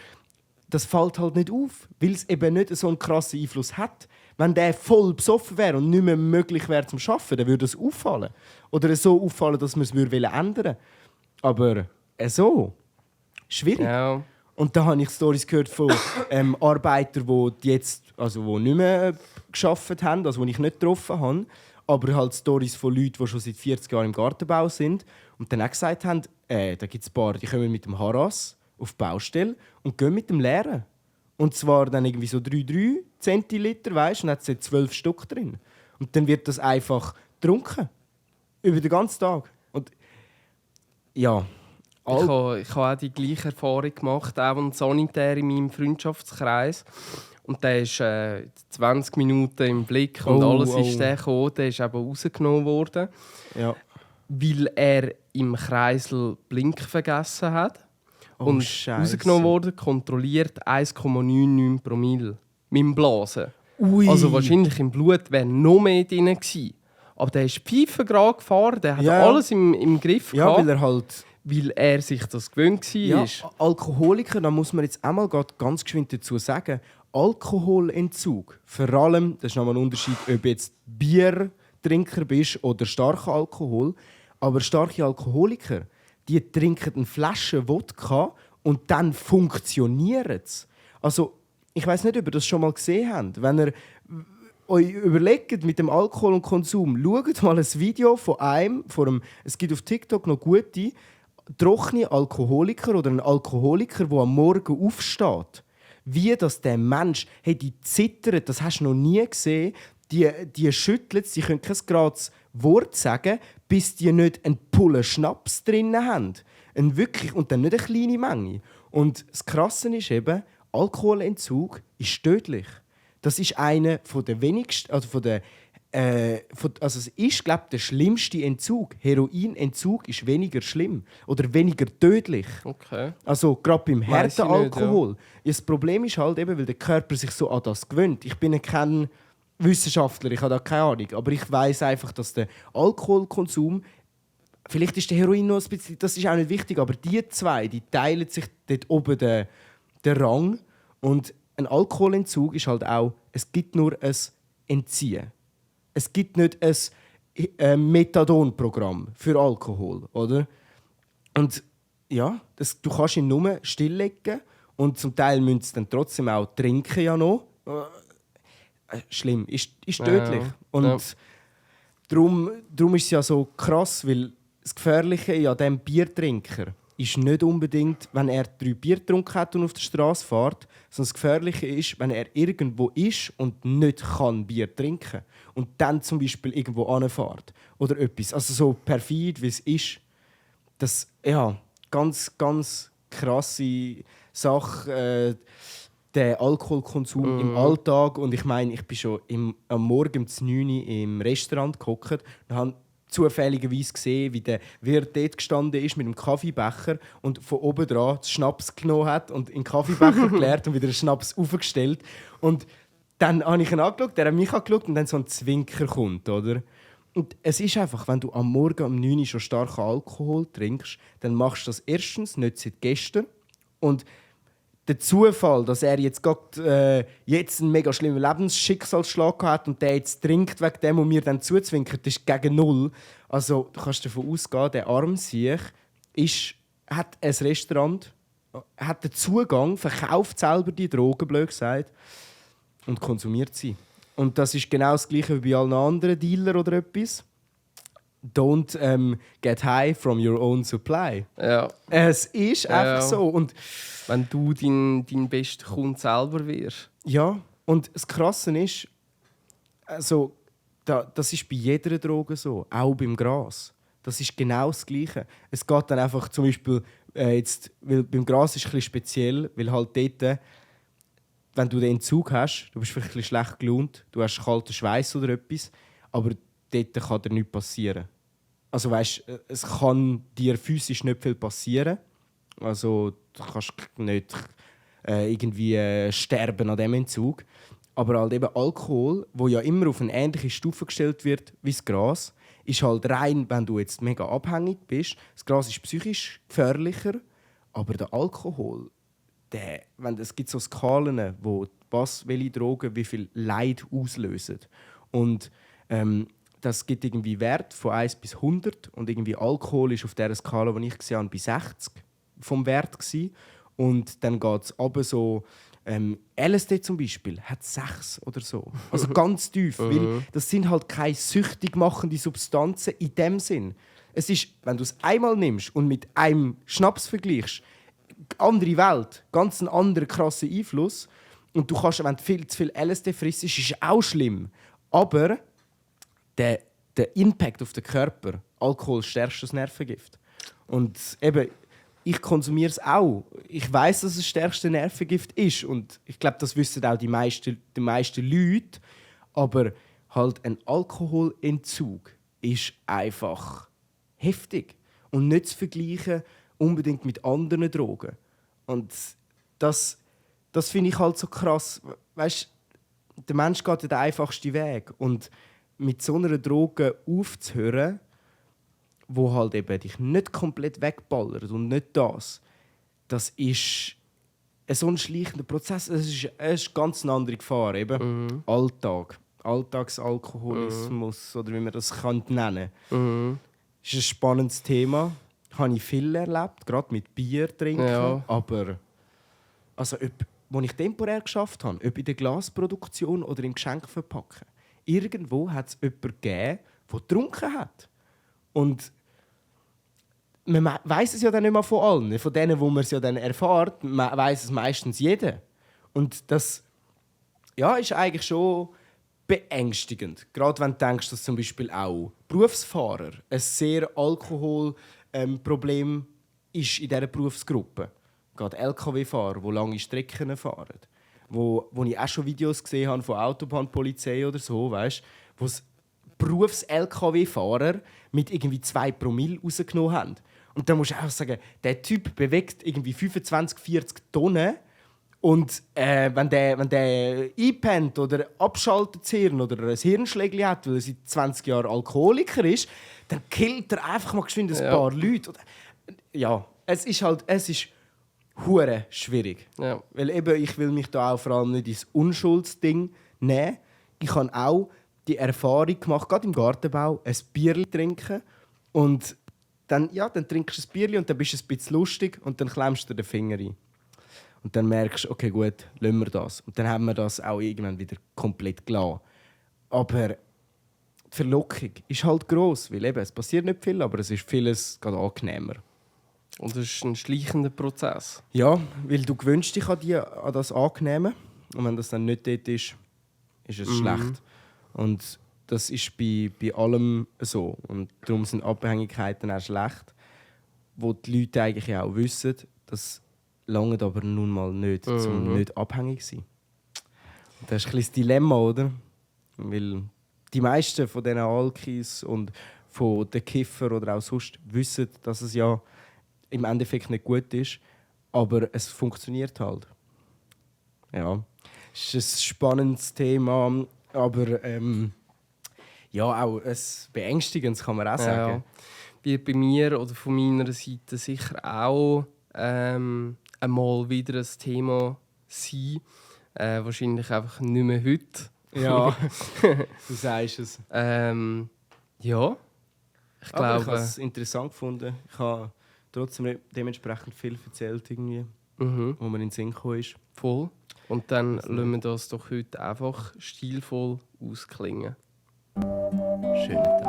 das fällt halt nicht auf, weil es eben nicht so einen krassen Einfluss hat. Wenn der voll besoffen wäre und nicht mehr möglich wäre zum Arbeiten, dann würde es auffallen. Oder so auffallen, dass man es ändern würde. Aber so, schwierig. Ja. Und da habe ich Storys gehört von Arbeitern, die nicht mehr gearbeitet haben, also die ich nicht getroffen habe. Aber halt Storys von Leuten, die schon seit 40 Jahren im Gartenbau sind. Und dann auch gesagt haben, da gibt es ein paar, die kommen mit dem Harras auf die Baustelle und gehen mit dem Leeren. Und zwar dann irgendwie so 3 Zentiliter, weißt du, und hat 12 Stück drin. Und dann wird das einfach getrunken. Über den ganzen Tag. Und ja. Ich habe auch die gleiche Erfahrung gemacht, auch ein Sanitär in meinem Freundschaftskreis. Und der ist 20 Minuten im Blick und alles ist der gekommen. Der ist eben rausgenommen worden, weil er im Kreisel Blink vergessen hat. Und rausgenommen wurde, kontrolliert 1,99 Promille mit dem Blasen. Ui. Also wahrscheinlich im Blut wäre noch mehr drin gewesen. Aber der ist pfeifengerade gefahren, der hat alles im Griff gehabt. Weil er sich das gewöhnt war. Ja, Alkoholiker, da muss man jetzt einmal ganz geschwind dazu sagen, Alkoholentzug, vor allem, das ist nochmal ein Unterschied, ob du jetzt Biertrinker bist oder starker Alkohol, aber starke Alkoholiker, die trinken eine Flasche Wodka und dann funktioniert es. Also, ich weiss nicht, ob ihr das schon mal gesehen habt. Wenn ihr euch überlegt mit dem Alkohol und Konsum, schaut mal ein Video von einem, es gibt auf TikTok noch gute, trockene Alkoholiker oder ein Alkoholiker, der am Morgen aufsteht. Wie das der Mensch, die zittert, das hast du noch nie gesehen, die schüttelt, sie können kein gerades Wort sagen, bis die nicht einen Pulle Schnaps drin haben. Und dann nicht eine kleine Menge. Und das Krasse ist eben, Alkoholentzug ist tödlich. Das ist einer der wenigsten, es ist, glaube ich, der schlimmste Entzug. Heroinentzug ist weniger schlimm oder weniger tödlich. Okay. Also gerade beim harten Alkohol. Das Problem ist halt eben, weil der Körper sich so an das gewöhnt. Ich bin kein Wissenschaftler, ich habe da keine Ahnung, aber ich weiß einfach, dass der Alkoholkonsum, vielleicht ist der Heroin noch ein bisschen, das ist auch nicht wichtig, aber die zwei, die teilen sich dort oben den Rang. Und ein Alkoholentzug ist halt auch, es gibt nur ein Entziehen. Es gibt nicht ein Methadon-Programm für Alkohol, oder? Und ja, du kannst ihn nur stilllegen und zum Teil müssen sie dann trotzdem auch trinken ja noch. Schlimm, ist tödlich. Ja. Und darum ist es ja so krass, weil das Gefährliche an diesem Biertrinker ist nicht unbedingt, wenn er 3 Bier getrunken hat und auf der Straße fährt, sondern das Gefährliche ist, wenn er irgendwo ist und nicht kann Bier trinken und dann zum Beispiel irgendwo anfährt oder etwas. Also so perfid, wie es ist. Das, ja, ganz, ganz krasse Sache. Der Alkoholkonsum im Alltag. Und ich meine, ich bin schon am Morgen um 9 Uhr im Restaurant gehockt und habe zufälligerweise gesehen, wie der Wirt dort gestanden ist mit einem Kaffeebecher und von oben dran Schnaps genommen hat und in den Kaffeebecher geleert und wieder den Schnaps aufgestellt. Und dann habe ich ihn angeschaut, der hat mich angeschaut und dann so ein Zwinker kommt, oder? Und es ist einfach, wenn du am Morgen um 9 Uhr schon starken Alkohol trinkst, dann machst du das erstens nicht seit gestern. Und der Zufall, dass er jetzt gerade jetzt einen mega schlimmen Lebensschicksalsschlag hat und der jetzt trinkt wegen dem und mir dann zuzwinkert, ist gegen null. Also du kannst davon ausgehen, der Armsiech hat ein Restaurant, hat den Zugang, verkauft selber die Drogen, blöd gesagt, und konsumiert sie. Und das ist genau das Gleiche wie bei allen anderen Dealern oder etwas. Don't get high from your own supply. Ja. Es ist einfach so. Und wenn du dein bester Kunde selber wirst. ja, und das Krasse ist, also, das ist bei jeder Droge so, auch beim Gras. Das ist genau das Gleiche. Es geht dann einfach zum Beispiel, weil beim Gras ist es ein bisschen speziell, weil halt dort, wenn du den Entzug hast, du bist vielleicht ein bisschen schlecht gelaunt, du hast kalten Schweiß oder etwas, aber dort kann dir nichts passieren. Also weißt, es kann dir physisch nicht viel passieren. Also du kannst nicht irgendwie sterben an diesem Entzug. Aber halt eben Alkohol, wo ja immer auf eine ähnliche Stufe gestellt wird wie das Gras, ist halt rein, wenn du jetzt mega abhängig bist. Das Gras ist psychisch gefährlicher, aber der Alkohol, es gibt so Skalen, wo welche Drogen wie viel Leid auslösen. Und das gibt irgendwie Wert von 1 bis 100 und irgendwie Alkohol ist auf dieser Skala, die ich gesehen habe, bei 60 vom Wert gewesen. Und dann geht es aber so, LSD zum Beispiel hat 6 oder so. Also ganz tief, weil das sind halt keine süchtig machende Substanzen in dem Sinn. Es ist, wenn du es einmal nimmst und mit einem Schnaps vergleichst, andere Welt, ganz ein anderer krasser Einfluss. Und du kannst, wenn du viel zu viel LSD frisst, ist es auch schlimm. Aber der Impact auf den Körper, Alkohol ist das stärkstes Nervengift. Und eben, ich konsumiere es auch. Ich weiß, dass es das stärkste Nervengift ist. Und ich glaube, das wissen auch die meisten Leute. Aber halt ein Alkoholentzug ist einfach heftig. Und nicht zu vergleichen unbedingt mit anderen Drogen. Und das finde ich halt so krass. Weißt, der Mensch geht den einfachsten Weg. Und mit so einer Droge aufzuhören, wo halt eben dich nicht komplett wegballert und nicht das ist so ein schleichender Prozess. Es ist eine ganz andere Gefahr. Eben. Alltagsalkoholismus, oder wie man das nennen kann. Das ist ein spannendes Thema. Habe ich viel erlebt, gerade mit Bier trinken. Ja. Aber also, wo ich temporär geschafft habe, ob in der Glasproduktion oder im Geschenk verpacken, irgendwo hat es jemanden gegeben, der getrunken hat. Und man weiss es ja dann nicht mehr von allen. Von denen, wo man es ja dann erfährt, weiss es meistens jeder. Und das ist eigentlich schon beängstigend. Gerade wenn du denkst, dass zum Beispiel auch Berufsfahrer ein sehr Alkoholproblem ist in dieser Berufsgruppe. Gerade LKW-Fahrer, die lange Strecken fahren. Wo ich auch schon Videos gesehen habe von Autobahnpolizei oder so, weißt, wo Berufs-LKW-Fahrer mit irgendwie 2 Promille rausgenommen haben. Und dann musst du auch sagen, der Typ bewegt irgendwie 25, 40 Tonnen. Und wenn der einpennt oder abschaltet das Hirn oder ein Hirnschlägchen hat, weil er seit 20 Jahren Alkoholiker ist, dann killt er einfach mal geschwind ein paar Leute. Ja, es ist hure schwierig. Ja. Weil eben, ich will mich da auch vor allem nicht ins Unschuldsding nehmen. Ich habe auch die Erfahrung gemacht, gerade im Gartenbau, ein Bierli trinken und dann trinkst du ein Bierli und dann bist du ein bisschen lustig und dann klemmst du dir den Finger rein. Und dann merkst du, okay, gut, lassen wir das. Und dann haben wir das auch irgendwann wieder komplett gelassen. Aber die Verlockung ist halt gross, weil eben, es passiert nicht viel, aber es ist vieles gerade angenehmer. Und das ist ein schleichender Prozess. Ja, weil du gewöhnst dich an das Angenehme. Und wenn das dann nicht dort ist es schlecht. Und das ist bei allem so. Und darum sind Abhängigkeiten auch schlecht, wo die Leute eigentlich auch wissen, das langt aber nun mal nicht, um nicht abhängig zu sein. Und das ist ein bisschen das Dilemma, oder? Weil die meisten von diesen Alkis und von den Kiffer oder auch sonst wissen, dass es ja im Endeffekt nicht gut ist, aber es funktioniert halt. Ja, es ist ein spannendes Thema, aber ja, auch ein beängstigendes kann man auch sagen. Ja. Wie bei mir oder von meiner Seite sicher auch einmal wieder ein Thema sein. Wahrscheinlich einfach nicht mehr heute. Ja, du sagst es. Ja, ich Aber ich glaube... habe es interessant gefunden. Ich habe trotzdem dementsprechend viel erzählt, irgendwie, wo man in den Sinn gekommen ist. Voll. Und dann lassen wir das doch heute einfach stilvoll ausklingen. Schönen Tag.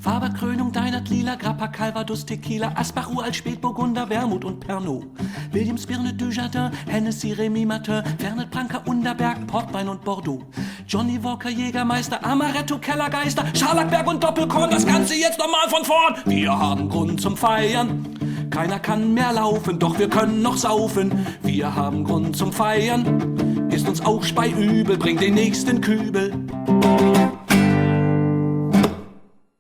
Farberkrönung deiner Lila, Grappa, Calvados, Tequila, Asbach, Uralt, Spätburgunder, Wermut und Pernod. Williams, Birne, Dujardin, Hennessy, Remy Martin, Fernet, Branca, Underberg, Portwein und Bordeaux. Johnny Walker, Jägermeister, Amaretto, Kellergeister, Scharlachberg und Doppelkorn, das Ganze jetzt nochmal von vorn. Wir haben Grund zum Feiern. Keiner kann mehr laufen, doch wir können noch saufen. Wir haben Grund zum Feiern. Ist uns auch speiübel, bring den nächsten Kübel.